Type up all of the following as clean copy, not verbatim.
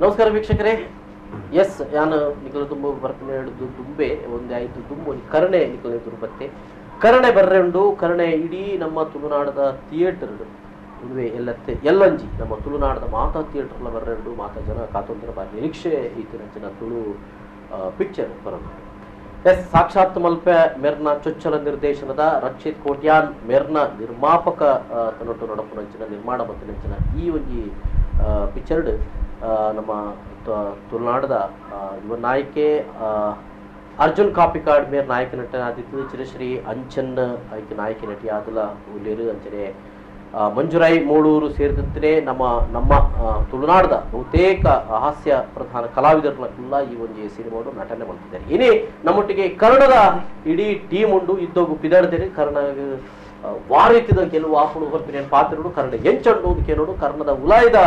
ನಮಸ್ಕಾರ ವೀಕ್ಷಕರೇ. ಎಸ್ ಯಾನು ನಿಕಲ ತುಂಬ ಬರ್ಪನೆ ಹಿಡಿದು ದುಂಬೆ ಒಂದೇ ಆಯ್ತು ದುಂಬು ಕರುಣೆ ನಿಕಲ ಎದುರು ಬತ್ತೆ ಕರುಣೆ ಬರ್ರೆ ಉಂಡು. ಕರುಣೆ ಇಡೀ ನಮ್ಮ ತುಳುನಾಡದ ಥಿಯೇಟರ್ ಉಂದುವೆ ಎಲ್ಲತ್ತೆ ಎಲ್ಲಂಜಿ ನಮ್ಮ ತುಳುನಾಡದ ಮಾತಾ ಥಿಯೇಟರ್ಲ ಬರ್ರೆ ಉಂಡು. ಮಾತಾ ಜನ ಕಾತೊಂದರ ಬಾರಿ ನಿರೀಕ್ಷೆ ಈತಿನಂಚಿನ ತುಳು ಪಿಕ್ಚರ್ ಬರೋದು. ಎಸ್ ಸಾಕ್ಷಾತ್ ಮಲ್ಪೆ ಮೆರ್ನ ಚೊಚ್ಚಲ ನಿರ್ದೇಶನದ ರಕ್ಷಿತ್ ಕೋಟ್ಯಾನ್ ಮೆರ್ನ ನಿರ್ಮಾಪಕ ತನ್ನೊಟ್ಟು ನಡಪುನಂಚಿನ ನಿರ್ಮಾಣ ಮತ್ತಿನಂಚಿನ ಈ ಒಂಜಿ ಪಿಕ್ಚರ್ಡ್ ನಮ್ಮ ತುಳುನಾಡದ ಯುವ ನಾಯಕೆ ಅರ್ಜುನ್ ಕಾಪಿಕಾಡ್ ಮೇರ್ ನಾಯಕ ನಟನಾದಿತ್ತು. ಚಿರಶ್ರೀ ಅಂಚನ್ ಐಕೆ ನಾಯಕಿ ನಟಿ ಆದಲ ಉಲ್ಲೇರು ಅಂಚನೆ ಮಂಜುರಾಯ್ ಮೂಳೂರು ಸೇರಿದಂತೆ ನಮ್ಮ ನಮ್ಮ ತುಳುನಾಡದ ಬಹುತೇಕ ಹಾಸ್ಯ ಪ್ರಧಾನ ಕಲಾವಿದರನ್ನ ಈ ಒಂದು ಸಿನಿಮಾವನ್ನು ನಟನೆ ಮಾಡ್ತಿದ್ದಾರೆ. ಏನೇ ನಮ್ಮೊಟ್ಟಿಗೆ ಕನ್ನಡದ ಇಡೀ ಟೀಮ್ ಉಂಡು ಇದ್ದೋಗು ಪಿದಾಡ್ತೇನೆ. ಕನ್ನಡ ವಾರೀತಿದ ಕೆಲವು ಆಪುಡು ಹೊರಪಿನ ಪಾತ್ರಗಳು ಕನ್ನಡ ಎಂಚಂಡು ಕೇಳೋಡು ಕನ್ನಡದ ಉಲಾಯದ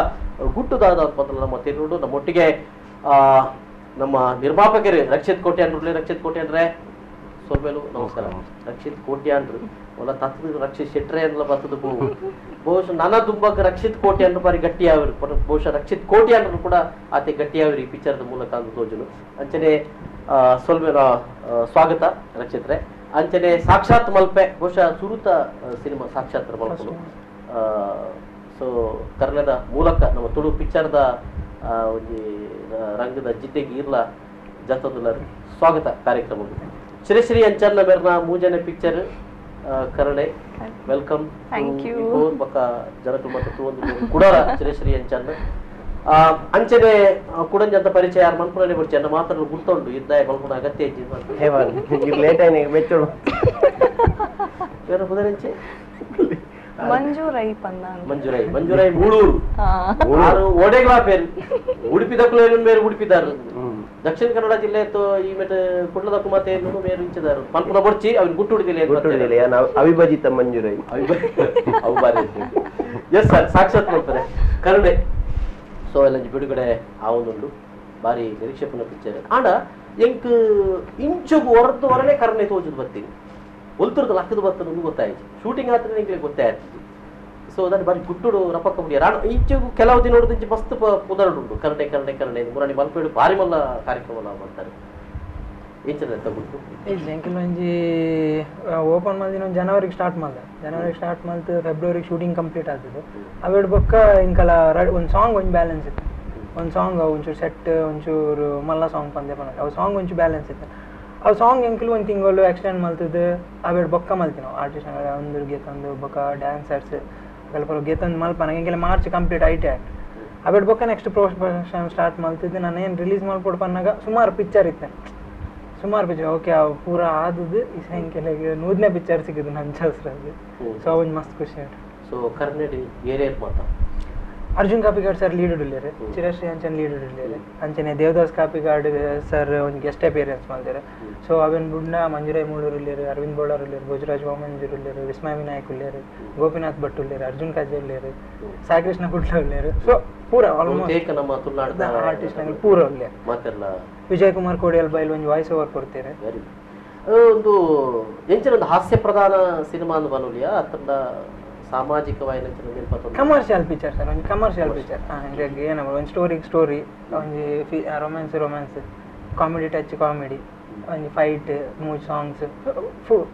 ಗುಟ್ಟುದಾದ ಮೊದಲ ನಮ್ಮ ತೆರಡು. ನಮ್ಮೊಟ್ಟಿಗೆ ನಮ್ಮ ನಿರ್ಮಾಪಕರು ರಕ್ಷಿತ್ ಕೋಟ್ಯಾನ್. ರಕ್ಷಿತ್ ಕೋಟ್ಯಾನ್ರೆ ಸೊಲ್ಮೇಲು ನಮಸ್ಕಾರ. ರಕ್ಷಿತ್ ಕೋಟ್ಯಾನ್ರು ಒಲ್ಲ ತತ್ತದ ರಕ್ಷಿತ್ ಶೆಟ್ರೆ ಎಲ್ಲ ಬರ್ತದ ಬಹುಶಃ ನನ್ನ ತುಂಬಕ್ಕೆ ರಕ್ಷಿತ್ ಕೋಟ್ಯಾನ್ರು ಬಾರಿ ಗಟ್ಟಿಯಾವರು. ಬಹುಶಃ ರಕ್ಷಿತ್ ಕೋಟ್ಯಾನ್ರು ಕೂಡ ಆತೆ ಗಟ್ಟಿಯಾವರು ಈ ಪಿಕ್ಚರ್ದ ಮೂಲಕ ಅಂತ ತೋಜಲು. ಅಂಚನೆ ಸೊಲ್ಮೇಲ ಸ್ವಾಗತ ರಕ್ಷಿತ್ರೆ. ಅಂಚನೆ ಸಾಕ್ಷಾತ್ ಮಲ್ಪೆ ಬಹುಶಃ ಸುರುತ ಸಿನಿಮಾ ಸಾಕ್ಷಾತ್ ಮಲ್ಪಲು. ಸೊ ಕನ್ನಡದ ಮೂಲಕ ನಮ್ಮ ತುಳು ಪಿಕ್ಚರ್ದ ಒಂಜಿ ರಂಗದ ಜಿತೆಗೆ ಇರ್ಲ ಜತದುಲರ್ ಸ್ವಾಗತ ಕಾರ್ಯಕ್ರಮ. ಶ್ರೀ ಶ್ರೀ ಅಂಚನ್ನ ಮೇರ್ನ ಮೂಜನೆ ಪಿಕ್ಚರ್ ಕರುಣೆ welcome. ಬೊಕ್ಕ ಜನಕುಲು ಮತ್ತು ಒಂದು ಕುಡರ ಶ್ರೀ ಶ್ರೀ ಅಂಚನ್ನ ಅಂಚನೆ ಕುಡಂಜಂತ ಪರಿಚಯ ಯಾರು ಮನ್ಪುನೇ ಪರಿಚಯ ಮಾತ್ರ ಗುರ್ತುಂಡು ಇದ್ದಾಯ ಮಲ್ಪುನ ಅಗತ್ಯ ಮಂಜುರೈ ಪನ್ನ ಮಂಜುರೈ ಮಂಜುರೈ ಮೂಳೂರು ಆರು ಓಡೆಗ್ಲಾ ಪೇರು ಉಡುಪಿ ದಕ್ಕುಲೇನು ಮೇರು ಉಡುಪಿದಾರು. ದಕ್ಷಿಣ ಕನ್ನಡ ಜಿಲ್ಲೆ ಈ ಮೆಟ್ ಕುಡ್ಲದಕ್ಕು ಮತ್ತೆ ಮೇರು ಇಂಚದಾರು ಪನ್ಪುನ ಬೊರ್ಚಿ ಅವನ್ ಗುಟ್ಟುಡಿದಿಲ್ಲ ಅವಿಭಜಿತ ಮಂಜುರೈ ಅವು ಬಾರಿ. ಎಸ್ ಸರ್ ಸಾಕ್ಷಾತ್ ಮಾಡ್ತಾರೆ ಕರುಣೆ. ಸೊ ಎಲ್ಲ ಬಿಡುಗಡೆ ಆವೊಂದುಂಡು ಬಾರಿ ನಿರೀಕ್ಷೆ ಪುನ ಪಿಕ್ಚರ್. ಆಂಡ ಎಂಕ್ ಇಂಚುಗು ಹೊರತು ಹೊರನೆ ಕರುಣೆ ತೋಜುದು ಬರ್ತೀನಿ ಒಲ್ತುರ್ದು ಲಕ್ಕದ ಬರ್ತದೆ ಗೊತ್ತಾಯ್ತು. ಶೂಟಿಂಗ್ ಆದ್ರೆ ನಿಂಗೆ ಗೊತ್ತಾಯ್ತು. ಸೊ ಅದನ್ನು ಬಾರಿ ಗುಟ್ಟುಡು ರಪಕ್ಕ ಮುಡಿಯಾರ. ಆಂಡ ಇಂಚುಗು ಕೆಲವು ದಿನ ನೋಡಿದ ಇಂಚು ಮಸ್ತ್ ಪುದರುಂಡು ಕರುಣೆ ಕರುಣೆ ಕರುಣೆ ಮುರಾಣಿ ಮಲ್ಪೇಡು ಬಾರಿ ಮಲ್ಲ ಕಾರ್ಯಕ್ರಮ ಮಾಡ್ತಾರೆ. ಇಂಚಿನ ಗುಟ್ಟು ಎಂಕಿಲ್ ಒಂಜಿ ಓಪನ್ ಮಲ್ದಿನ ಒಂದು ಜನವರಿಗೆ ಸ್ಟಾರ್ಟ್ ಮಲ್ದ. ಜನವರಿಗೆ ಸ್ಟಾರ್ಟ್ ಮಲ್ತು ಫೆಬ್ರವರಿಗೆ ಶೂಟಿಂಗ್ ಕಂಪ್ಲೀಟ್ ಆಗ್ತದೆ. ಅವೆರಡು ಬೊಕ್ಕ ಇಂಕಲ ಒಂದು ಸಾಂಗ್ ಒಂದು ಬ್ಯಾಲೆನ್ಸ್ ಇತ್ತು. ಒಂದು ಸಾಂಗ್ ಒಂಚೂರು ಸೆಟ್ ಒಂಚೂರು ಮಲ್ಲ ಸಾಂಗ್ ಪಂದೆ ಪನ್ನ ಅವು ಸಾಂಗ್ ಒಂಚೂರು ಬ್ಯಾಲೆನ್ಸ್ ಇತ್ತು. ಅವು ಸಾಂಗ್ ಎಂಕಲು ಒಂದು ತಿಂಗಳು ಎಕ್ಸ್ಟೆಂಡ್ ಮಲ್ತದ್ದು. ಅವೆರಡು ಬೊಕ್ಕ ಮಲ್ತಿ ನಾವು ಆರ್ಟಿಸ್ಟ್ ಒಂದು ಗೆತ್ತೊಂದು ಬೊಕ್ಕ ಡ್ಯಾನ್ಸರ್ಸ್ ಅಲ್ಪ ಗೆತ್ತೊಂದು ಮಲ್ಪನ ಎಂಕೆಲ್ಲ ಮಾರ್ಚ್ ಕಂಪ್ಲೀಟ್ ಐಟೆ ಆಯ್ತು. ಅವೆರಡು ಬೊಕ್ಕ next production start ಮಲ್ತಿದ್ದು. ನಾನು ಏನು ರಿಲೀಸ್ ಮಲ್ಪೊಡು ಪನ್ನಾಗ ಸುಮಾರು ಪಿಕ್ಚರ್ ಇತ್ತೆ. ಸುಮಾರು ಪಿಕ್ಚರ್ ಓಕೆ ಅವು ಪೂರ ಆದದ್ದು ಈ ಸಾಯಂಕಾಲ ನೂದನೇ ಪಿಕ್ಚರ್ ಸಿಕ್ಕಿದ್ದು ನನ್ನ ಚಲ್ಸ್ರಲ್ಲಿ. ಸೊ ಅವನ್ ಮಸ್ತ್ ಖುಷಿ ಆಯ್ತು. ಸೊ ಕರ್ನಾಟಕ ಏರಿಯಾ ಮಾತಾ ಅರ್ಜುನ್ ಕಾಪಿಕಾಡ್ ಸರ್ ಲೀಡ್ ಉಲ್ಲೇರು, ಚಿರಶ್ರೀ ಅಂಚನ್ ಲೀಡ್ ಉಲ್ಲೇರು, ಅಂಚನೆ ದೇವದಾಸ್ ಕಾಪಿಕಾಡ್ ಸರ್ ಒಂದು ಗೆಸ್ಟ್ ಅಪಿಯರೆನ್ಸ್ ಮಾಡ್ತಾರೆ. ಸೊ ಅವನ್ ಬುಡ್ನ ಮಂಜುರಾಯ್ ಮೂಳೂರು ಉಲ್ಲೇರು, ಅರವಿಂದ್ ಬೋಳಾರ್ ಉಲ್ಲೇರು, ಭೋಜರಾಜ್ ವಾಮಂಜೂರ್ ಉಲ್ಲೇರು, ವಿಸ್ಮಯ ವಿನಾಯಕ್ ಉಲ್ಲೇರು, ಗೋಪಿನಾಥ್ ಭಟ್ ಉಲ್ಲೇರು, ಅರ್ಜುನ್ ಕಾಜೆ ಉಲ್ಲೇರು, ಸಾಯಿಕೃಷ್ಣ ಕುಟ್ಲ ಉಲ್ಲೇರು. ಸೊ ಪೂರ ಆಲ್ಮೋಸ್ಟ್ ನಮ್ಮ ತುಳುನಾಡಿನ ಆರ್ಟಿಸ್ಟ್ ಪೂರ ಉಲ್ಲೇರು. ಮಾತೆಲ್ಲ ವಿಜಯ್ ಕುಮಾರ್ ಕೋಡಿಯಲ್ ಬೈಲ್ ಒಂದು ವಾಯ್ಸ್ ಓವರ್ ಕೊಡ್ತಾರೆ. ಒಂದು ಎಂಚಿನ ಒಂದು ಹಾಸ್ಯ ಪ್ರಧಾನ ಸಿನಿಮಾ ಅಂದ್ ಬನುಲಿಯಾ ಅತ್ತಂಡ ಸಾಮಾಜಿಕವಾಗಿ commercial picture sir, ಒಂದು ಕಮರ್ಷಿಯಲ್ ಪಿಕ್ಚರ್. ಏನೋ ಒಂದು ಸ್ಟೋರಿಗೆ ಸ್ಟೋರಿ, ಒಂದು romance romance, comedy touch comedy, ಒಂದು ಫೈಟ್, ಮೂರು ಸಾಂಗ್ಸ್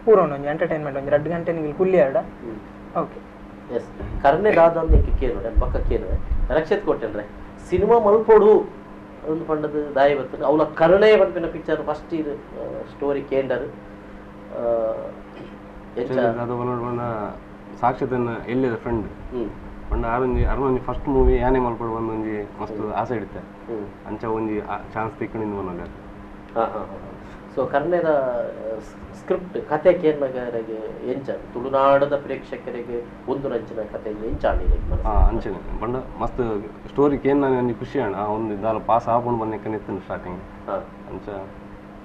ಪೂರ ಉಂಡು. ಒಂಜಿ ಎಂಟರ್ಟೈನ್ಮೆಂಟ್ ಒಂಜಿ 2 ಗಂಟೆ ನಿಂಗೆ ಕುಲ್ಲಿ ಆಡ. ಓಕೆ ಎಸ್ ಕರ್ಣೆ ದಾದ ಅಂತ ಕೇಳು ಪಕ್ಕ ಕೇಳು ರಕ್ಷಿತ್ ಕೊಟ್ಟೇನ್ರೆ ಸಿನಿಮಾ ಮಲ್ಪೋಡು ಒಂದು ಪಂಡದ ದಾಯಿ ಬರ್ತದೆ ಅವಳ ಕರುಣೆ ಪನ್ಪಿನ ಪಿಕ್ಚರ್ ಫಸ್ಟ್ ಇದು ಸ್ಟೋರಿ ಕೇಂಡರ್ ಸಾಕ್ಷಿತನ ಎಲ್ಲಿದ ಫ್ರೆಂಡ್ ಪಂಡ ಆರೊಂಜಿ ಅರ್ನೊಂಜಿ ಫಸ್ಟ್ ಮೂವಿ ಯಾನೆ ಮಲ್ಪಡು ಒಂದೊಂಜಿ ಮಸ್ತ್ ಆಸೆ ಇಡುತ್ತೆ ಅಂಚ ಒಂಜಿ ಚಾನ್ಸ್ ತಿಕ್ಕೊಂಡಿಂದ ಮನೋಗ. ಹಾಂ ಹಾಂ ಹಾಂ ಸೊ ಕರ್ಣದ ಸ್ಕ್ರಿಪ್ಟ್ ಕತೆ ಕೇರ್ನಗರಿಗೆ ಎಂಚ ತುಳುನಾಡದ ಪ್ರೇಕ್ಷಕರಿಗೆ ಒಂದು ರಂಚಿನ ಕತೆ ಎಂಚ ಅಂಚನೆ ಪಂಡ ಮಸ್ತ್ ಸ್ಟೋರಿ ಕೇನ್ ಒಂಜಿ ಖುಷಿ ಅಣ್ಣ ಒಂದು ದಾಲ ಪಾಸ್ ಆಪುಂಡು ಬಂದ ಇತ್ತು ಸ್ಟಾರ್ಟಿಂಗ್ ಅಂಚ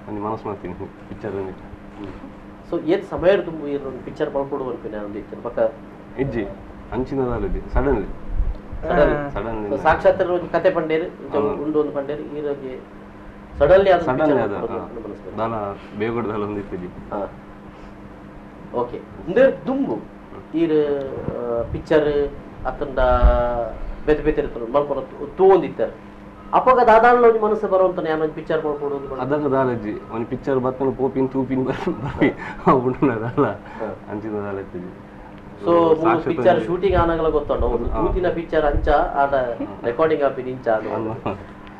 ಒಂಜಿ ಮನಸ್ಸು ಮಾಡ್ತೀನಿ ಪಿಕ್ಚರ್ ಒಂಜಿ. ಸೊ ಏತ್ ಸಮಯ ತುಂಬ ಒಂದು ಪಿಕ್ಚರ್ ಮಲ್ಪೊಡು ಪನ್ಪಿನ ಒಂದು ಇತ್ತು ಪಕ್ಕ ಇಜ್ಜಿ ಅಂಚಿನ ದಾಲ ಸಡನ್ಲಿ ಸಡನ್ಲಿ ಸಾಕ್ಷಾತ್ ಒಂಜಿ ಕತೆ ಪಂಡೇರು ಉಂಡು ಒಂದು ಪಂಡೇರು ಈ ಒಂಜಿ ಸಡನ್ಲಿ ಅದು ಸಡನ್ಲಿ ಅದು ದಾಲ ಬೇಗಡ ದಾಲ ಒಂದು ಇತ್ತಿಜಿ. ಓಕೆ ಅಂದ್ರೆ ದುಂಬು ಈರ್ ಪಿಕ್ಚರ್ ಅತ್ತಂಡ ಬೇತೆ ಬೇತೆ ಮಲ್ಪೊನ ತೂವೊಂದಿತ್ತಾರೆ ಅಪಗ ದಾದಾಳ ಒಂಜಿ ಮನಸ್ಸು ಬರುವಂತ ಯಾನ್ ಒಂಜಿ ಪಿಕ್ಚರ್ ಮಲ್ಪೊಡು ಅದಗ ದಾಲಜ್ಜಿ ಒಂಜಿ ಪಿಕ್ಚರ್ ಬತ್ತನ ಪೋಪಿನ್ ತೂಪಿನ್ ಬರ್ಪಿ ಅವು ಅಂಚಿನ ದಾಲಜ್ಜಿ so picture shooting ಆನಾಗಲ ಗೊತ್ತುಂಡು ತೂತಿನ ಪಿಕ್ಚರ್ ಅಂಚ ಆಡ ರೆಕಾರ್ಡಿಂಗ್ ಆಪಿನ ಇಂಚ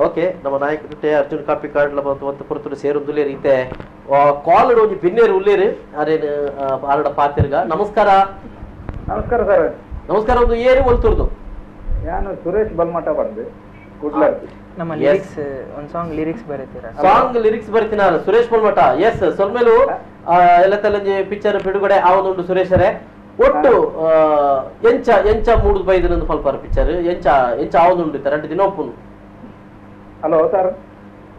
ಓಕೆ ನಮ್ಮ ನಾಯಕರು ಅರ್ಜುನ್ ಕಾಪಿ ಕಾರ್ಡ್ಲ ಮತ್ತು ಪುರತುಡು ಸೇರೊಂದುಲ್ಲೇರು ಇತ್ತೆ ಕಾಲ್ ಒಂಜಿ ಬಿನ್ನೇರು ಉಲ್ಲೇರು ಅರೇನು ಆರಡ ಪಾತಿರ್ಗ ನಮಸ್ಕಾರ ನಮಸ್ಕಾರ ಸರ್ ನಮಸ್ಕಾರ ಒಂದು ಏರು ಒಲ್ತುರ್ದು ನಾನು ಸುರೇಶ್ ಬಲ್ಮಠ ಬಂದೆ ಕುಡ್ಲ ನಮ್ಮ ಲಿರಿಕ್ಸ್ ಒಂದು ಸಾಂಗ್ ಲಿರಿಕ್ಸ್ ಬರೀತೀರಾ ಸಾಂಗ್ ಲಿರಿಕ್ಸ್ ಬರೀತೀನ ಸುರೇಶ್ ಬಲ್ಮಠ ಎಸ್ ಸೊಲ್ಮೇಲು ಎಲ್ಲ ತಲಂಜಿ ಪಿಕ್ಚರ್ ಬಿಡುಗಡೆ ಆವೊಂದುಂಡು ಸುರೇಶರೇ ಒಟ್ಟು ಎಂಚ ಎಂಚ ಮೂಡುದು ಬೈದಿನ ಪಲ್ಪಾರ ಪಿಕ್ಚರ್ ಎಂಚ ಎಂಚ ಆವೊಂದುಂಡು ಎರಡು ದಿನ ಒಪ್ಪುನು ಹಲೋ ಸರ್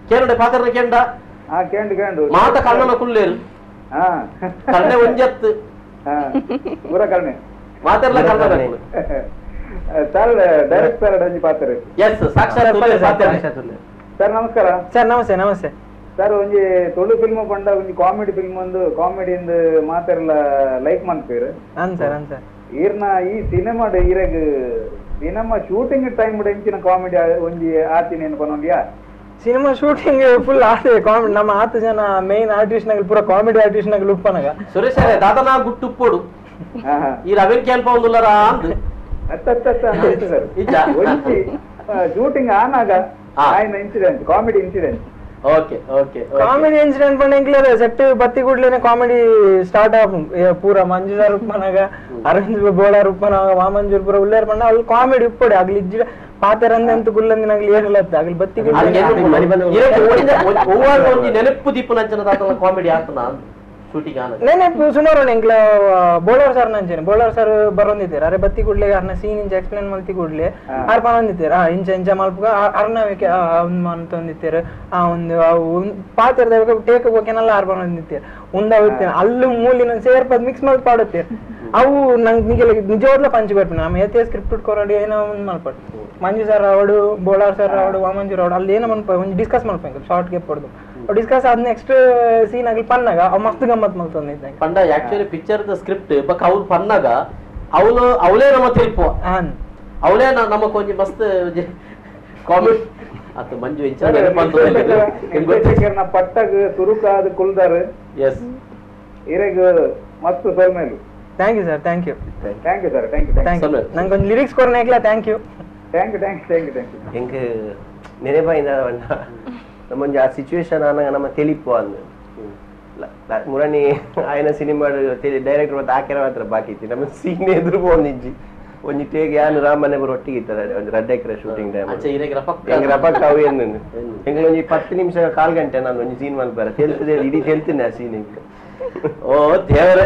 ಕೇಂಡ ಪಾತ್ರ ಕೇಂಡ ಕೇಂಡು ಕೇಂಡು ಮಾತ ಕಣ್ಣನ ಕುಲ್ಲೇರು ಕಣ್ಣೆ ಒಂಜತ್ತು ಪೂರ ಕಣ್ಣೆ ಮಾತೆಲ್ಲ ಕಣ್ಣ sir direct sir ಒಂಜಿ ಪಾತ್ರ ಎಸ್ ಸಾಕ್ಷಾತ್ ಸರ್ ನಮಸ್ಕಾರ ಸರ್ ನಮಸ್ತೆ ನಮಸ್ತೆ ಸರ್ ಒಂಜಿ ತುಳು ಫಿಲ್ಮ್ ಪಂಡ ಒಂಜಿ ಕಾಮಿಡಿ ಫಿಲ್ಮ್ ಒಂದು ಕಾಮಿಡಿ ಇಂದು ಮಾತೆಲ್ಲ ಲೈಕ್ ಮಾಡ್ತೀರಿ ಅನ್ ಸರ್ ಅನ್ ಸರ್ ಈರ್ನ ಈ ಸಿನಿಮಾ ಈರೆಗ್ cinema shooting time ಎಂಚಿನ ಕಾಮಿಡಿ ಒಂಜಿ ಆತಿನ ಏನು ಪನೊಂಡಿಯಾ cinema shooting full ಆತೆ ಕಾಮಿಡಿ ನಮ್ಮ ಆತ ಜನ ಮೇನ್ ಆರ್ಟಿಸ್ಟ್ ನಗಲ್ ಪೂರ ಕಾಮಿಡಿ ಆರ್ಟಿಸ್ಟ್ ನಗಲ್ ಉಪ್ಪನಗ ಸುರೇಶ್ ದಾದನಾ ಗುಟ್ಟುಪ್ಪೋಡು ಈ ರವೀನ್ ಕ್ಯಾಂಪ ಒಂದುಲ್ಲರ ಅಂದ್ ಸರ್ ಶೂಟಿಂಗ್ ಆನಾಗ ಆಯ್ನ incident comedy incident okay okay comedy incident ಪಂಡ ಸೆಟ್ ಬತ್ತಿ ಕೂಡ್ಲೇನೆ ಕಾಮಿಡಿ ಸ್ಟಾರ್ಟ್ ಆಪು ಪೂರ ಮಂಜು ಸರ್ ಉಪ್ಪನಾಗ ಅರವಿಂದ್ ಬೋಳಾರ್ ಉಪ್ಪನಾಗ ವಾಮಂಜೂರ್ ಪೂರ ಉಲ್ಲೇರ್ ಪಂಡ ಅಲ್ಲಿ ಕಾಮಿಡಿ ಉಪ್ಪಡೆ ಆಗ್ಲಿ ಇಜ್ಜಿ ಪಾತೆರಂದೆ ಅಂತ ಗುಲ್ಲಂದಿನಾಗ್ಲಿ ಏರಲತ್ತ ಆಗ್ಲಿ ಬತ್ತಿ ನೆನಪು ದೀಪನಂಚನ ದಾತನ ಕಾಮಿಡಿ ಆತನ ಶೂಟಿಂಗ್ ಆನ ನೆನಪು ಸುಮಾರು ಎಂಕ್ಲ ಬೋಳಾರ್ ಸರ್ ನಂಚೇನೆ ಬೋಳಾರ್ ಸರ್ ಬರೋಂದಿದ್ದೀರ ಅರೆ ಬತ್ತಿ ಕೂಡ್ಲೆ ಅರ್ನ ಸೀನ್ ಇಂಚ ಎಕ್ಸ್ಪ್ಲೇನ್ ಮಲ್ತಿ ಕೂಡ್ಲೆ ಆರ್ ಪನೊಂದಿತ್ತೀರ ಇಂಚ ಇಂಚ ಮಲ್ಪುಗ ಅರ್ನ ಅಂತಂದಿತ್ತೀರ ಆ ಒಂದು ಪಾತಿರ್ದ ಟೇಕ್ ಹೋಗ್ಯನಲ್ಲ ಆರ್ ಪನೊಂದಿತ್ತೀರ ಉಂದ ಹೋಗ್ತೇನೆ ಅಲ್ಲೂ ಮೂಲಿನ ಸೇರ್ಪದ್ ಮಿಕ್ಸ್ ಮಲ್ಪ್ ಪಾಡುತ್ತೀರ ಅವು ನಂಗೆ ನಿಜ ನಿಜವಾಗ್ಲೂ ಪಂಚ್ ಬರ್ಪಿನ ನಮ್ಮ ಏತೆ ಸ್ಕ್ರಿಪ್ಟ್ ಕೊರಡಿ ಏನೋ ಒಂದು ಮಲ್ಪಡು ಮಂಜು ಸರ್ ಅವಡು ಬೋಳಾರ್ ಸರ್ ಅವಡು ವಾಮಂಜೂರ್ ಅವಡು ಅಲ್ಲಿ ಏನೋ ಮನ್ಪ ಒಂದು ಡಿಸ್ಕಸ್ ಮಲ್ಪಂಗ ಶಾರ್ಟ್ ಗೆ ಪಡ್ದು ಡಿಸ್ಕಸ್ ಆದ ನೆಕ್ಸ್ಟ್ ಸೀನ್ ಆಗಲಿ ಪನ್ನಾಗ ಅವ್ ಮಸ್ತ್ ಗಮ್ಮತ್ ಮಲ್ತೊಂದಿದ್ದಂಗೆ ಪಂಡ actually picture the script ಬಕ್ ಅವ್ರು ಪನ್ನಾಗ ಅವಳು ಅವಳೇ ನಮ್ಮ ತಿಳ್ಪು ಅವಳೇ ನಮ್ಮ ಕೊಂಚ ಮಸ್ತ್ ಕಾಮಿಡಿ ಅತ್ತ ಮಂಜು ಇಂಚ ಪಟ್ಟಗ್ ತುರುಕಾದ ಕುಲ್ದಾರ್ ಎಸ್ ಇರೆಗ್ ಮಸ್ತ್ ಸೊಲ್ಮೇಲು thank you sir thank you thank you sir thank you thank you ನಂಗೆ ಒಂದು lyrics ಕೊರನೇಕ್ಲ thank you thank you thank you thank you thank you ಎಂಕ್ ನೆನೆಪಾಯಿಂದ ನಮ್ಮೊಂಜಿ ಆ ಸಿಚುವೇಶನ್ ಆನಾಗ ನಮ್ಮ ತೆಲಿಪು ಅಂದ್ ಮುರಣಿ ಆಯನ ಸಿನಿಮಾ ಡೈರೆಕ್ಟರ್ ಮತ್ತೆ ಆಕೆರ ಮಾತ್ರ ಬಾಕಿ ಇತ್ತು ನಮ್ಮ ಸೀನ್ ಎದುರು ಪೋಂದಿಜ್ಜಿ ಒಂಜಿ ಟೇಗ್ ಯಾನ್ ರಾಮನೆ ಬರೋ ಒಟ್ಟಿಗೆ ಇತ್ತಾರೆ ಒಂಜಿ ರಡ್ಡ ಎಕರೆ ಶೂಟಿಂಗ್ ಟೈಮ್ ಎಂಗ್ ರಪಕ್ಕ ಅವು ಏನು ಎಂಗ್ಲ ಒಂಜಿ 10 ನಿಮಿಷ ಕಾಲ್ ಗಂಟೆ ನಾನು ಒಂಜಿ ಸೀನ್ ಮಲ್ಪಾರ ತೆಲ್ತದೆ ಇಡೀ ತೆಲ್ತೀನಿ ಆ ಸೀನ್ ಓ ದೇವರೇ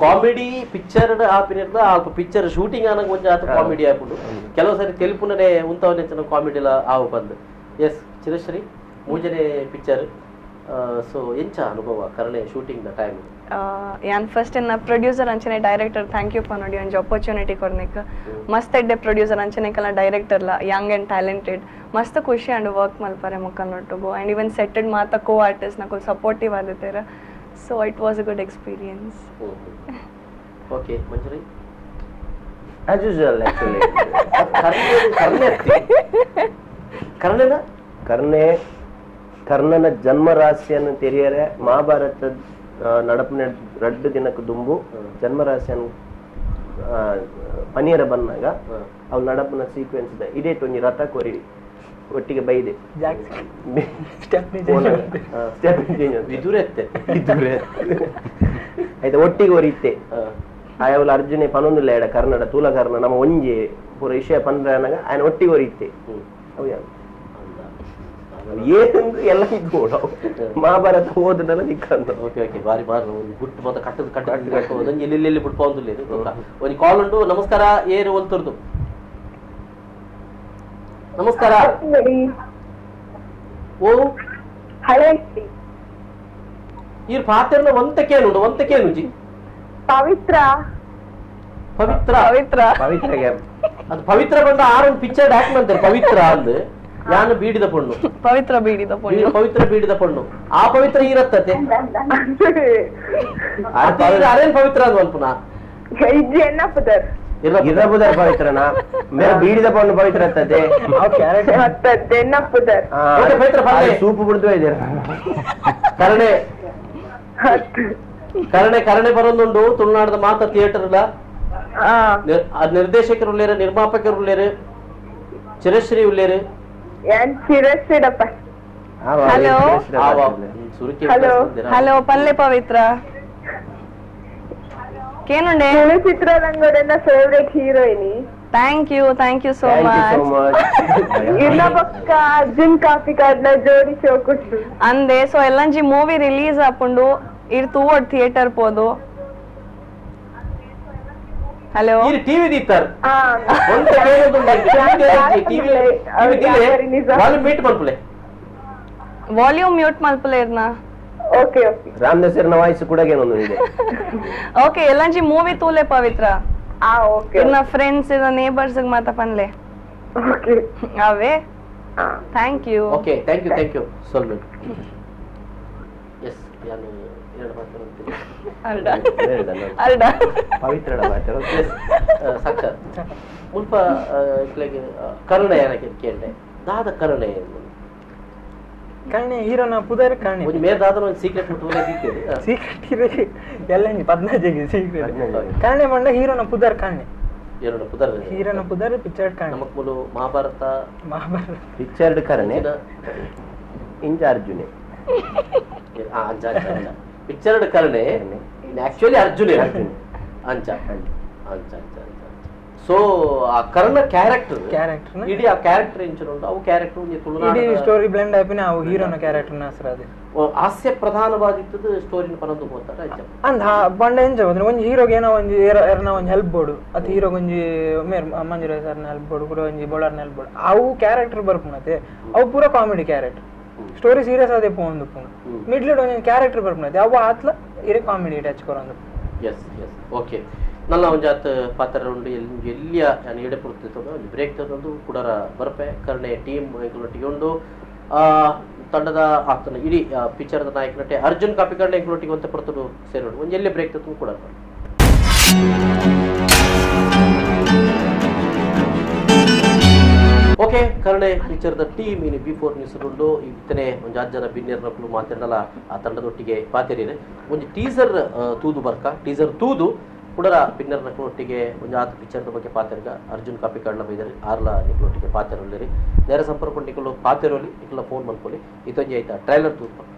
ಕಾಮಿಡಿ ಪಿಕ್ಚರ್ ಆಪಿನಿರ್ದ ಆ ಪಿಕ್ಚರ್ ಶೂಟಿಂಗ್ ಆನಾಗ ಒಂಜಿ ಆತ ಕಾಮಿಡಿ ಆಪುಂಡು ಕೆಲವು ಸರಿ ತೆಲುಪುನನೆ ಉಂತವನೆ ಕಾಮಿಡಿ ಎಲ್ಲ ಆವು ಬಂದು ಎಸ್ ಚಿರಶ್ರೀ ಮೂಜನೆ ಪಿಕ್ಚರ್ ಸೊ ಎಂಚ ಅನುಭವ ಕರ್ಣೆ shooting the time ಯಾನ್ ಫಸ್ಟ್ ಎನ್ನ ಪ್ರೊಡ್ಯೂಸರ್ ಅಂಚನೆ director thank you ಪನೋಡಿ ಒಂಜಿ ಆಪರ್ಚುನಿಟಿ ಕೊರ್ನೆಕ್ ಮಸ್ತ್ ಎಡ್ಡೆ ಪ್ರೊಡ್ಯೂಸರ್ ಅಂಚನೆ ಕಲ ಡೈರೆಕ್ಟರ್ಲ Young and talented ಮಸ್ತ್ ಖುಷಿ ಅಂಡ್ ವರ್ಕ್ ಮಲ್ಪರೆ ಮೊಕ್ಕಲ್ನೊಟ್ಟುಗು ಆ್ಯಂಡ್ ಇವನ್ ಸೆಟ್ಟೆಡ್ ಮಾತ ಕೋ ಆರ್ಟಿಸ್ಟ್ ನಕುಲ್ ಸಪೋರ್ಟಿವ್ ಆದಿತ್ತೀರ so it was a good experience. Okay Manjuri as usual actually ಕರ್ಣೆ ಕರ್ಣೆನ ಕರ್ಣೆ ಕರ್ಣನ ಜನ್ಮ ರಾಶಿಯನ್ನು ತೆರೆಯರೆ ಮಹಾಭಾರತ ನಡಪನೆ ರಡ್ಡು ದಿನಕ್ಕೆ ದುಂಬು ಜನ್ಮ ರಾಶಿಯನ್ನು ಪನಿಯರ ಬಂದಾಗ ಅವು ನಡಪನ ಸೀಕ್ವೆನ್ಸ್ ಇದೆ ಇದೇ ಒಂಜಿ ರಥ ಕೊರಿ ಒಟ್ಟಿಗೆ ಬೈದೆ ಆಯ್ತಾ ಒಟ್ಟಿಗೆ ಒರಿತ್ತೆ ಆಯವಲ ಅರ್ಜುನೆ ಪನೊಂದಿಲ್ಲ ಎಡ ಕರ್ನಾಡ ತೂಲ ಕರ್ಣ ನಮ್ಮ ಒಂಜಿ ಪೂರ ವಿಷಯ ಪಂದ್ರ ಆಯನ ಒಟ್ಟಿಗೆ ಒರಿತ್ತೆ ಅವು ಯಾರು ಏನು ಎಲ್ಲ ಇದ್ದು ಮಹಾಭಾರತ ಓದನಲ್ಲ ನಿಕ್ಕಂತ ಓಕೆ ಓಕೆ ಬಾರಿ ಬಾರಿ ಒಂದು ಗುಟ್ಟು ಮತ್ತೆ ಕಟ್ಟದ ಕಟ್ಟ ಒಂದೊಂದು ಎಲ್ಲಿ ಎಲ್ಲಿ ಬಿಟ್ಪ ಒಂದಿಲ್ಲ ಒಂದು ಕಾಲ್ ಉಂಟು ನಮಸ್ಕಾರ ಏರು ಒಲ್ತುರ್ದು ನಮಸ್ಕಾರ ಓ ಈರ್ ಪಾತೆರ್ನ ಒಂತಕೇನು ಉಂಟು ಒಂತಕೇನು ಜಿ ಪವಿತ್ರ ಪವಿತ್ರ ಪವಿತ್ರ ಪವಿತ್ರ ಅದು ಪವಿತ್ರ ಬಂದ ಆರು ಪಿಕ್ಚರ್ ಹ್ಯಾಕ್ ಮಾಡ್ತಾರೆ ಪವಿತ್ರ ಅಂದ್ ಯಾನು ಬೀಡಿದ ಪಣ್ಣು ಪವಿತ್ರ ಬೀಡಿದ ಪಣ್ಣು ಪವಿತ್ರ ಬೀಡಿದ ಪಣ್ಣು ಆ ಪವಿತ್ರ ಈರತ್ತತೆ ಅರೇನ್ ಪವಿತ್ರ ಅಂದ್ ಪುನಃ ಇಜ್ಜಿ ಎನ್ನಪ್ಪುದರ್ ಇರ್ರಬುದರ್ ಪವಿತ್ರನಾ ಮೇರೆ ಬೀಡಿದ ಪಣ್ಣು ಪವಿತ್ರ ಅತ್ತದೆ ಅತ್ತದ್ದೆ ಎನ್ನಪ್ಪುದರ್ ಸೂಪು ಬಿಡ್ದು ಇದೆ ಕರಣೆ ಕರಣೆ ಕರಣೆ ಬರೋದುಂಡು ತುಳುನಾಡದ ಮಾತ ಥಿಯೇಟರ್ ನಿರ್ದೇಶಕರು ಉಳ್ಳೇರು ನಿರ್ಮಾಪಕರು ಉಳ್ಳೇರು ಚಿರಶ್ರೀ ಉಳ್ಳೇರು ಚಿರಶ್ರೀಡಪ್ಪ. ಹಲೋ ಹಲೋ ಪಲ್ಲೆ ಪವಿತ್ರ ಕೇನುಂಡೆ ತುಳು ಚಿತ್ರರಂಗದ favourite heroine. Thank you, thank you so much. ಇನ್ನ ಪಕ್ಕ ಅರ್ಜುನ್ ಕಾಪಿಕಾಡ್ನ ಜೋಡಿ ಶೋ ಕೊಟ್ಟು ಅಂದೆ. ಸೊ ಎಲ್ಲಂಜಿ ಮೂವಿ ರಿಲೀಸ್ ಆಪುಂಡು ಇರ್ ತೂವಡ್ ಥಿಯೇಟರ್ ಪೋದು. ಹಲೋ ಈ ಟಿವಿ ದೀತಾರ್ ಒಂದ TV volume mute ಮಲ್ಪುಲೆ, volume mute ಮಲ್ಪುಲೆ ಇರ್ನ. Okay okay Ramdas sir voice ಕೂಡ ಏನೊಂದು ಇದೆ. ಓಕೆ ಎಲ್ಲಂಜಿ ಮೂವಿ ತೂಲೆ ಪವಿತ್ರ. ಆ ಓಕೆ ಇನ್ನ ಫ್ರೆಂಡ್ಸ್ ಇನ್ನ ನೇಬರ್ಸ್ ಗೆ ಮಾತಾ ಪನ್ಲೆ. ಓಕೆ ಅವೇ thank you. Okay thank you, thank you ಸೊಲ್ಲು. S ನಾನು ಎರಡು ಮಾತಾಡ್ತೀನಿ. ಅಲ್ಡ ಅಲ್ಡ ಪವಿತ್ರ ಮಾತಾಡೋ ಸಾಕ್ಷಾತ್ ಮುಲ್ಪ ಇಕ್ಲೆಗೆ ಕರುಣೆ ಏನಕ್ಕೆ ಕೇಳಿದೆ ದಾದ ಕರುಣೆ ಕರ್ಣೆ ಹೀರೋನ ಪುದರ್ ಕರ್ಣೆ ಒಂಜಿ ಮೇರ್ ದಾದನ ಒಂಜಿ ಸೀಕ್ರೆಟ್ ಮುಟ್ಟುವಲೆ ದೀತೇರಿ ಸೀಕ್ರೆಟ್ ಇರೆ ಎಲ್ಲ ಇಂಜಿ ಪದ್ನಾಜೆಗೆ ಸೀಕ್ರೆಟ್ ಕರ್ಣೆ ಮಂಡ ಹೀರೋನ ಪುದರ್ ಕರ್ಣೆ ಹೀರೋನ ಪುದರ್ ಹೀರೋನ ಪುದರ್ ಪಿಕ್ಚರ್ ಕರ್ಣೆ ನಮಕ್ ಮುಲು ಮಹಾಭಾರತ ಮಹಾಭಾರತ ಪಿಕ್ಚರ್ ಕರ್ಣೆ ಇಂಜ ಅರ್ಜುನೆ ಆ ಅಂಚ ಅಂಚ ಅಂಚ ಪಿಕ್ಚರ್ ಕರ್ಣೆ ಆಕ್ಚುಲಿ ಅರ್ಜುನೆ ಅಂಚ ಅಂಚ ಅಂಚ ಅಂಚ. ಸೊ ಆ ಕರ್ಣ ಕ್ಯಾರೆಕ್ಟರ್ ಕ್ಯಾರೆಕ್ಟರ್ ಇಡೀ ಆ ಕ್ಯಾರೆಕ್ಟರ್ ಇಂಚನ ಉಂಟು ಅವು ಕ್ಯಾರೆಕ್ಟರ್ ಒಂಜಿ ತುಳುನಾಡ ಇಡೀ ಸ್ಟೋರಿ ಬ್ಲೆಂಡ್ ಆಪಿನ ಅವು ಹೀರೋನ ಕ್ಯಾರೆಕ್ಟರ್ ನ ಹೆಸರು ಅದೇ ಹಾಸ್ಯ ಪ್ರಧಾನವಾದಿತ್ತದ ಸ್ಟೋರಿನ ಪನೊಂದು ಹೋಗ್ತಾರೆ ಅಂಚ ಅಂದ ಬಂಡ ಎಂಚ ಬಂದ್ರೆ ಒಂಜಿ ಹೀರೋಗೆ ಏನೋ ಒಂಜಿ ಎರ್ನ ಒಂಜಿ ಹೆಲ್ಪ್ ಬೋಡು ಅತ್ ಹೀರೋಗೆ ಒಂಜಿ ಮೇರ್ ಮಂಜುರಾಯ್ ಸರ್ನ ಹೆಲ್ಪ್ ಬೋಡು ಕೂಡ ಒಂಜಿ ಬೊಳಾರ್ನ ಹೆಲ್ಪ್ ಬೋಡು ಅವು ಕ್ಯಾರೆಕ್ಟರ್ ಬರ್ಪುನತೆ ಅವು ಪೂರ comedy character story serious ಅದೇ ಪೋಂದು ಪುಂಡು ಮಿಡ್ಲ್ ಒಂಜಿ ಕ್ಯಾರೆಕ್ಟರ್ ಬರ್ಪುನತೆ ಅವು ಆತ್ಲ ಇರೆ ಕಾಮಿಡಿ ಟಚ್ ಕೊರೊಂದು. S S okay ನನ್ನ ಒಂಜಾತ್ ಪಾತ್ರ ಉಂಡು ಎಲ್ಲಿಯ ನಾನು ಎಡೆ ಪುರ್ತಿತ್ತು ಒಂದು ಬ್ರೇಕ್ ತಗೊಂಡು ಕುಡರ ಬರ್ಪೆ ಕರ್ಣೆ ಟೀಮ್ ಎಂಕ್ಲೊಟ್ಟಿಗೆ ಉಂಡು ತಂಡದ ಆತನ ಇಡೀ ಪಿಕ್ಚರ್ದ ನಾಯಕ ನಟೆ ಅರ್ಜುನ್ ಕಾಪಿಕರ್ಣ ಎಂಕ್ಲೊಟ್ಟಿಗೆ ಒಂತೆ ಪುರ್ತುಡು ಸೇರೋಡು ಒಂದು ಎಲ್ಲಿ ಬ್ರೇಕ್ ತಗೊಂಡು ಕುಡರ ಬರ್ಪೆ. ಓಕೆ ಕರ್ಣೆ ಪಿಕ್ಚರ್ದ ಟೀಮ್ ಇನ್ನು B4 news ಉಂಡು ಇತ್ತನೆ ಒಂದು ಜಾತ್ ಜನ ಬಿನ್ನೇರ್ನಕ್ಕಲು ಮಾತಾಡಲ್ಲ ಆ ತಂಡದೊಟ್ಟಿಗೆ ಪಾತೆರಿದೆ ಒಂದು ಟೀಸರ್ ತೂದು ಬರ್ಕ ಟೀಸರ್ ತೂದು ಕುಡರ ಪಿನ್ನರ್ನ ಒಟ್ಟಿಗೆ ಒಂದು ಆತ ಪಿಕ್ಚರ್ದ ಬಗ್ಗೆ ಪಾತೆರ್ಗ ಅರ್ಜುನ್ ಕಾಪಿಕಾಡ್ಲ ಬೈದರೆ ಆರ್ಲ ನಿಕ್ಲೊಟ್ಟಿಗೆ ಪಾತೆರೊಲ್ಲಿರಿ ನೇರ ಸಂಪರ್ಕ ನಿಕ್ಕಲು ಪಾತೆರೋಲಿ ನಿಕ್ಕಲ ಫೋನ್ ಮಲ್ಕೊಲಿ ಇದೊಂದು ಆಯ್ತಾ ಟ್ರೈಲರ್ ತೂದು ಬರ್ಕ.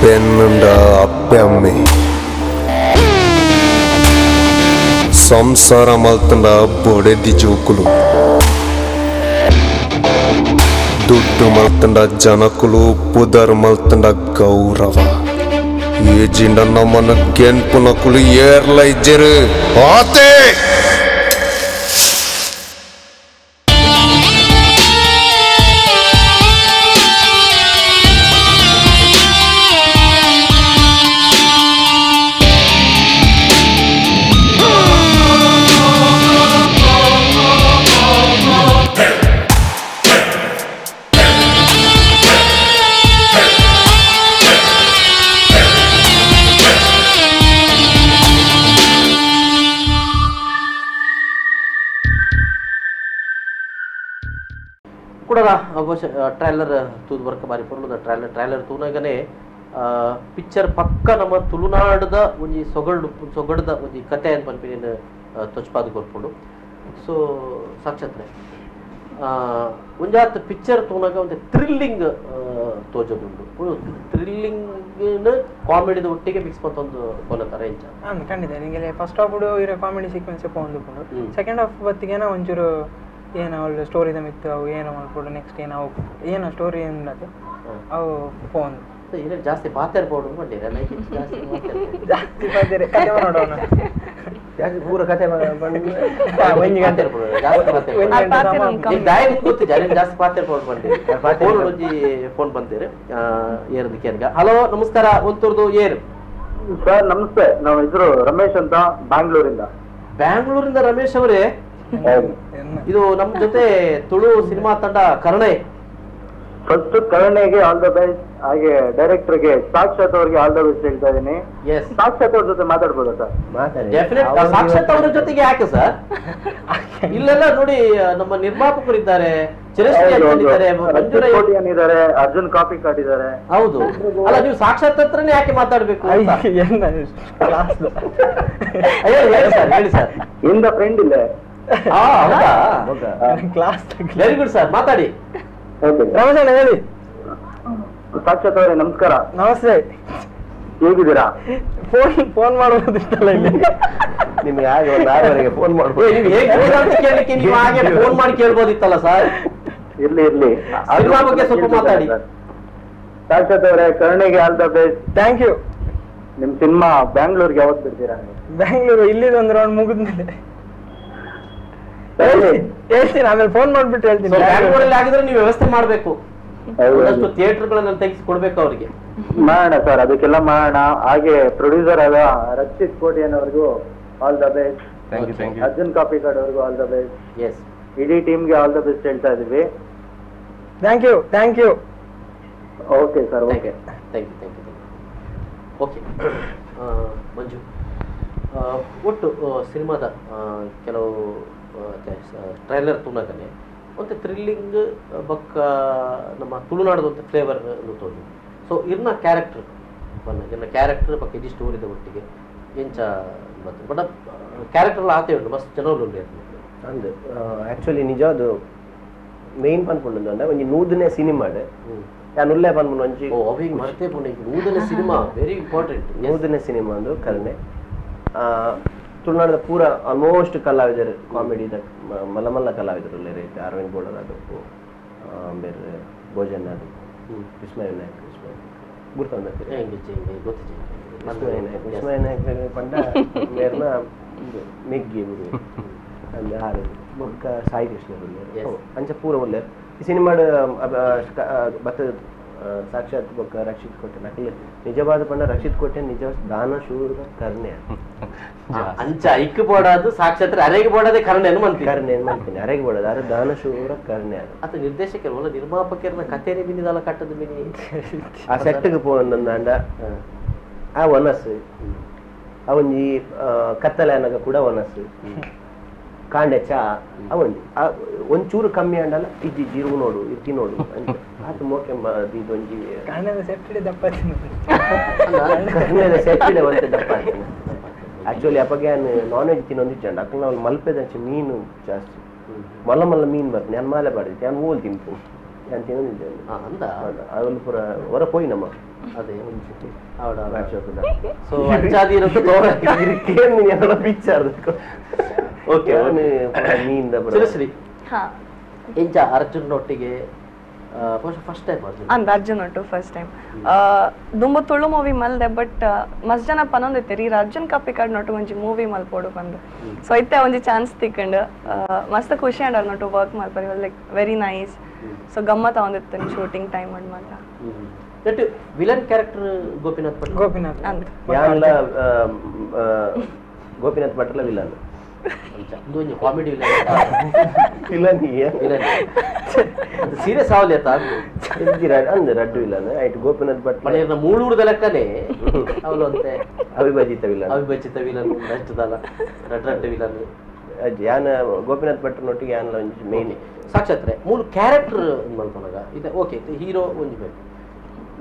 ಬೆನ್ನುಂಡ ಅಪ್ಪೆ ಸಂಸಾರ ಮಲ್ತಂಡ ಬೊಡೆದಿ ಜೋಕುಲು ದುಡ್ಡು ಮಲ್ತಂಡ ಜನಕುಲು ಪುದರ್ ಮಲ್ತಂಡ ಗೌರವ ಏಜಿಂಡ ನಮ್ಮನ ಗೆನ್ಪುನಕುಲು ಏರ್ಲ ಇಜ್ಜೆರು ಆತೆ ಟ್ರೈಲರ್ ತೂದು ಬರ್ಕ ಬಾರಿ ಪೊರ್ಲುದ ಟ್ರೈಲರ್ ಟ್ರೈಲರ್ ತೂನಗನೆ ಪಿಕ್ಚರ್ ಪಕ್ಕ ನಮ್ಮ ತುಳುನಾಡದ ಒಂಜಿ ಸೊಗಡು ಸೊಗಡದ ಒಂಜಿ ಕತೆ ಅಂತ ಪನ್ಪಿನ ತೊಚ್ಪಾದ ಕೊರ್ಪುಂಡು. ಸೊ ಸಾಕ್ಷಾತ್ರೆ ಒಂಜಾತ್ ಪಿಕ್ಚರ್ ತೂನಾಗ ಒಂದು ಥ್ರಿಲ್ಲಿಂಗ್ ತೋಜೋದುಂಡು ಥ್ರಿಲ್ಲಿಂಗ್ ಕಾಮಿಡಿದ ಒಟ್ಟಿಗೆ ಮಿಕ್ಸ್ ಮತ್ತೊಂದು ಕೊನತರ ಎಂಚ ಖಂಡಿತ ನಿಮಗೆ ಫಸ್ಟ್ ಹಾಫ್ ಇರೋ ಕಾಮಿಡಿ ಸೀಕ್ವೆನ್ಸ್ ಪೋಂದು ಸೆಕೆಂಡ್ ಹಾಫ್ ಬತ್ತಿಗೇನ ಒಂಚೂರು ಏನು ಅವಳು ಸ್ಟೋರಿದ ಮಿತ್ತು ಅವು ಏನೋ ಮಾಡ್ಕೊಡು ನೆಕ್ಸ್ಟ್ ಏನು ಅವು ಏನೋ ಸ್ಟೋರಿ ಏನದು ಅವು ಫೋನ್ ಏನೇನು ಜಾಸ್ತಿ ಪಾತೆರ್ಬೋದು ಬಂದಿರ ಜಾಸ್ತಿ ಜಾಸ್ತಿ ಪಾತೆರೆ ಕತೆ ನೋಡೋಣ ಜಾಸ್ತಿ ಪೂರ ಕತೆ ಒಂಜಿ ಗಂಟೆ ಜಾಸ್ತಿ ಪಾತೆರ್ಬೋದು ಬಂದಿರಿ ಫೋನ್ ಒಂಜಿ ಫೋನ್ ಬಂದಿರಿ ಏರ್ದಕ್ಕೆ ಏರ್ಗ. ಹಲೋ ನಮಸ್ಕಾರ ಒಂತೂರ್ದು ಏರು ಸರ್. ನಮಸ್ತೆ, ನಮ್ಮ ಹೆಸರು ರಮೇಶ್ ಅಂತ, ಬ್ಯಾಂಗ್ಳೂರಿಂದ. ಬ್ಯಾಂಗ್ಳೂರಿಂದ ರಮೇಶ್ ಅವರೇ, ಇದು ನಮ್ಮ ಜೊತೆ ತುಳು ಸಿನಿಮಾ ತಂಡ ಕರ್ಣೆ. First ಕರುಣೆಗೆ all the best, ಹಾಗೆ ಡೈರೆಕ್ಟರ್ಗೆ ಸಾಕ್ಷಾತ್ ಅವ್ರಿಗೆ all the best ಹೇಳ್ತಾ ಇದೀನಿ. ಸಾಕ್ಷಾತ್ ಅವ್ರ ಜೊತೆ ಮಾತಾಡ್ಬೋದಾ ಸರ್? ಡೆಫಿನೆಟ್. ಸಾಕ್ಷಾತ್ ಅವ್ರ ಜೊತೆಗೆ ಯಾಕೆ ಸರ್? ಇಲ್ಲೆಲ್ಲ ನೋಡಿ ನಮ್ಮ ನಿರ್ಮಾಪಕರು ಇದ್ದಾರೆ, ಇದ್ದಾರೆ, ಅರ್ಜುನ್ ಕಾಪಿ ಕಾರ್ಡ್ ಇದ್ದಾರೆ. ಹೌದು ಅಲ್ಲ, ನೀವು ಸಾಕ್ಷಾತ್ ಹತ್ರನೇ ಯಾಕೆ ಮಾತಾಡ್ಬೇಕು? ಹೇಳಿ ಸರ್, ಹೇಳಿ ಸರ್. ಇಂದ ಫ್ರೆಂಡ್ ಇಲ್ಲ. Class. Very good sir, ಮಾತಾಡಿ. ರಮೇಶಣ್ಣ ಹೇಳಿ. ಸಾಕ್ಷಾತ್ ಅವರೇ ನಮಸ್ಕಾರ. ನಮಸ್ತೆ, ಹೇಗಿದ್ದೀರಾ? ಫೋನ್ ಫೋನ್ ಮಾಡ್ಬೋದಿತ್ತಲ್ಲ ಇಲ್ಲಿ ನಿಮ್ಗೆ ಆಗ ಒಂದು ಆರವರೆಗೆ ಫೋನ್ ಮಾಡ್ಬೋದು. ನೀವು ಹೇಗೆ ನೀವು ಹಾಗೆ ಫೋನ್ ಮಾಡಿ ಕೇಳ್ಬೋದಿತ್ತಲ್ಲ ಸರ್. ಇರ್ಲಿ ಇರ್ಲಿ, ಸಿನಿಮಾ ಬಗ್ಗೆ ಸ್ವಲ್ಪ ಮಾತಾಡಿ. ಸಾಕ್ಷಾತ್ ಅವರೇ, ಕರುಣೆಗೆ all the best. Thank you. ನಿಮ್ ಸಿನಿಮಾ ಬ್ಯಾಂಗ್ಳೂರ್ಗೆ ಯಾವತ್ತು ಬಿಡ್ತೀರಾ? ಬ್ಯಾಂಗ್ಳೂರು ಇಲ್ಲಿದೊಂದು ರೌಂಡ್ ಮುಗಿದ್ಮೇಲೆ ಹೇಳ್ತೀನಿ, ಆಮೇಲೆ ಫೋನ್ ಮಾಡ್ಬಿಟ್ಟು ಹೇಳ್ತೀನಿ. ಬ್ಯಾಂಗ್ಳೂರಲ್ಲಿ ಆಗಿದ್ರೆ ನೀವು ವ್ಯವಸ್ಥೆ ಮಾಡ್ಬೇಕು, ಒಂದಷ್ಟು ಥಿಯೇಟರ್ ಗಳನ್ನ ತೆಗೆಸಿ ಕೊಡ್ಬೇಕು ಅವರಿಗೆ. ಮಾಡೋಣ ಸರ್, ಅದಕ್ಕೆಲ್ಲ ಮಾಡೋಣ. ಹಾಗೆ ಪ್ರೊಡ್ಯೂಸರ್ ಆದ ರಕ್ಷಿತ್ ಕೋಟಿಯನ್ ಅವ್ರಿಗೂ all the best. Thank you, thank you. Arjun Kapikad ಅವ್ರಿಗೂ all the best. S, ಇಡೀ ಟೀಮ್ಗೆ all the best ಹೇಳ್ತಾ ಇದೀವಿ. Thank you, thank you. Okay sir, okay, thank you, thank you. Okay Manju, ಒಟ್ಟು ಸಿನಿಮಾದ ಕೆಲವು ಟ್ರೈಲರ್ ತೂನಗನೆ ಒಂದು ಥ್ರಿಲ್ಲಿಂಗ್ ಬಕ್ಕ ನಮ್ಮ ತುಳುನಾಡದ ಒಂದು ಫ್ಲೇವರ್ ತೋಜು. ಸೊ ಇರ್ನ ಕ್ಯಾರೆಕ್ಟರ್ ಬನ್ನ ಇರ್ನ ಕ್ಯಾರೆಕ್ಟರ್ ಬಕ್ಕ ಇಡೀ ಸ್ಟೋರಿದ ಒಟ್ಟಿಗೆ ಎಂಚ ಬರ್ತದೆ. ಬಟ್ ಕ್ಯಾರೆಕ್ಟರ್ ಆತೆ ಉಂಟು ಮಸ್ತ್ ಜನ ಉಂಟು. ಅಂದು ಆ್ಯಕ್ಚುಲಿ ನಿಜ ಅದು ಮೇನ್ ಪನ್ಪುಂಡು ಅಂದ್ರೆ ಒಂಜಿ ನೂದನೇ ಸಿನಿಮಾಡ್ ಯಾನ್ ಉಲ್ಲೆ ಪನ್ಪುಂಡು ಒಂಜಿ ಅವಿ ಮರ್ತೆ ಪುಂಡು ನೂದನೇ cinema very important. ನೂದನೇ cinema ಅಂದು ಕರುಣೆ ತುಳುನಾಡದ ಪೂರ ಆಲ್ಮೋಸ್ಟ್ ಕಲಾವಿದರು ಕಾಮಿಡಿದ ಮಲ್ಲ ಮಲ್ಲ ಕಲಾವಿದರು ಉಲ್ಲೇರು. ಅರವಿಂದ್ ಬೋಳರ್ ಆದಪ್ಪು, ಬೇರೆ ಭೋಜನ್ ಆದಪ್ಪು, ವಿಸ್ಮಯ ನಾಯಕ್, ವಿಸ್ಮಯ ಗುರ್ತೊಂದು ವಿಸ್ಮಯ ನಾಯಕ್, ವಿಸ್ಮಯ ನಾಯಕ್ ಪಂಡ ಬೇರ್ನ ಮೆಗ್ಗಿ ಅಂದ್ ಆರು ಬೊಕ್ಕ ಸಾಯಿ ಕೃಷ್ಣ ಉಲ್ಲೇರು, ಅಂಚ ಪೂರ ಉಲ್ಲೇರು. ಈ ಸಿನಿಮಾಡ್ ಬತ್ತ ಸಾಕ್ಷಾತ್ ಬೊಕ್ಕ ರಕ್ಷಿತ್ ಕೋಟೆ ನಕಲಿ ನಿಜವಾದ ಪಂಡ ರಕ್ಷಿತ್ ಕೋಟೆ ನಿಜ ದಾನ ಶೂರ ಕರ್ಣೆ ಅಂಚ ಐಕ್ ಬೋಡಾದು ಸಾಕ್ಷಾತ್ ಅರೆಗೆ ಬೋಡಾದೆ ಕರ್ಣೆ ಮಾಡ್ತೀನಿ, ಕರ್ಣೆ ಮಾಡ್ತೀನಿ ಅರೆಗೆ ಬೋಡಾದ ಅರೆ ದಾನ ಶೂರ ಕರ್ಣೆ. ಅದು ನಿರ್ದೇಶಕರು ಒಲ್ಲ ನಿರ್ಮಾಪಕರನ್ನ ಕಥೆನೆ ಮಿನಿದಲ್ಲ ಕಟ್ಟದ ಮಿನಿ ಆ ಸೆಟ್ಗೆ ಪೋಂಡ ಆ ಒನಸ್ ಆ ಒಂಜಿ ಕತ್ತಲೆ ಅನಗ ಕೂಡ ಒನಸ್ ಕಾಂಡೆ ಚಾ ಅವೊಂಜಿ ಒಂಚೂರು ಕಮ್ಮಿ ಅಂಡಲ್ಲ ಇಜ್ಜಿ ಜೀರು ನೋಡು ಇರ್ತಿ ನೋಡು ಅಂತ ಆತ ಮೋಕೆ ಇದೊಂಜಿ ಕಣ್ಣದ ಸೆಟ್ಟಿಡೆ ದಪ್ಪ ಕಣ್ಣದ ಸೆಟ್ಟಿಡೆ ಒಂತೆ ದಪ್ಪ. ಆಕ್ಚುಲಿ ಅಪ್ಪಗೆ ನಾನ್ ವೆಜ್ ತಿನ್ನೊಂದು ಇಜ್ಜಂಡ ಅಕ್ಕ ನಾವು ಮಲ್ಪೆದಂಚೆ ಮೀನು ಜಾಸ್ತಿ ಮಲ್ಲ ಮಲ್ಲ ಮೀನು ಬರ್ತೀನಿ ನಾನು ಮಾಲೆ ಬಾಡಿದ್ದೆ ನಾನು ಓಲ್ ತಿಂಪು ನಾನು ತಿನ್ನೊಂದಿದ್ದೆ ಅವಳು ಪೂರ ಹೊರ ಪೋಯಿ ನಮ್ಮ ಅದೇ ಪಿಕ್ಚರ್. ಓಕೆ ಎಂಚ ಅರ್ಜುನ್ ಒಟ್ಟಿಗೆ ಫಸ್ಟ್ ಟೈಮ್ ಅಂದ್ ಅರ್ಜುನ್ ಒಟ್ಟು ಫಸ್ಟ್ ಟೈಮ್ ದುಂಬು ತುಳು ಮೂವಿ ಮಲ್ದೆ ಬಟ್ ಮಸ್ತ್ ಜನ ಪನೊಂದಿತ್ತೆರ್ ಈ ಅರ್ಜುನ್ ಕಾಪಿಕಾಡ್ ನೊಟ್ಟು ಒಂಜಿ ಮೂವಿ ಮಲ್ಪೋಡು ಪಂದ್. ಸೊ ಇತ್ತೆ ಒಂಜಿ ಚಾನ್ಸ್ ತಿಕ್ಕಂಡ್ ಮಸ್ತ್ ಖುಷಿ ಆಂಡ್ ಅವ್ರ ನೊಟ್ಟು ವರ್ಕ್ ಮಲ್ಪರೆ like very nice. So ಗಮ್ಮತ್ ಆವೊಂದಿತ್ತು ಶೂಟಿಂಗ್ ಟೈಮ್ ಅಂಡ್ ಮಾತ್ರ. ವಿಲನ್ ಕ್ಯಾರೆಕ್ಟರ್ ಗೋಪಿನಾಥ್ ಭಟ್, ಗೋಪಿನಾಥ್ ಅಂದ್ ಯಾನ್ಲ ಗೋಪಿನಾಥ್ ಭಟ್ಲ ವಿಲನ್ ಒಂಜಿ comedy villain villain villain serious ಆವಲಿ ಆತ ಅಂದ್ ರಡ್ಡು ವಿಲನ್ ಆಯ್ತು ಗೋಪಿನಾಥ್ ಭಟ್ ಮನೆಯನ್ನ ಮೂಳೂರ್ದ ಲೆಕ್ಕನೆ ಅವಳು ಅಂತೆ ಅವಿಭಜಿತ ವಿಲನ್, ಅವಿಭಜಿತ ವಿಲನ್ ಅಷ್ಟದಲ್ಲ ರಡ್ ರಡ್ಡು ವಿಲನ್. ಯಾನ ಗೋಪಿನಾಥ್ ಭಟ್ರನೊಟ್ಟಿಗೆ ಯಾನ್ಲ ಒಂಜಿ ಮೇನ್ ಸಾಕ್ಷಾತ್ರೆ ಮೂಲ ಕ್ಯಾರೆಕ್ಟರ್ ಮಲ್ಪನಗ ಇದೆ. ಓಕೆ ಹೀರೋ ಒಂಜಿ ಬೇಕು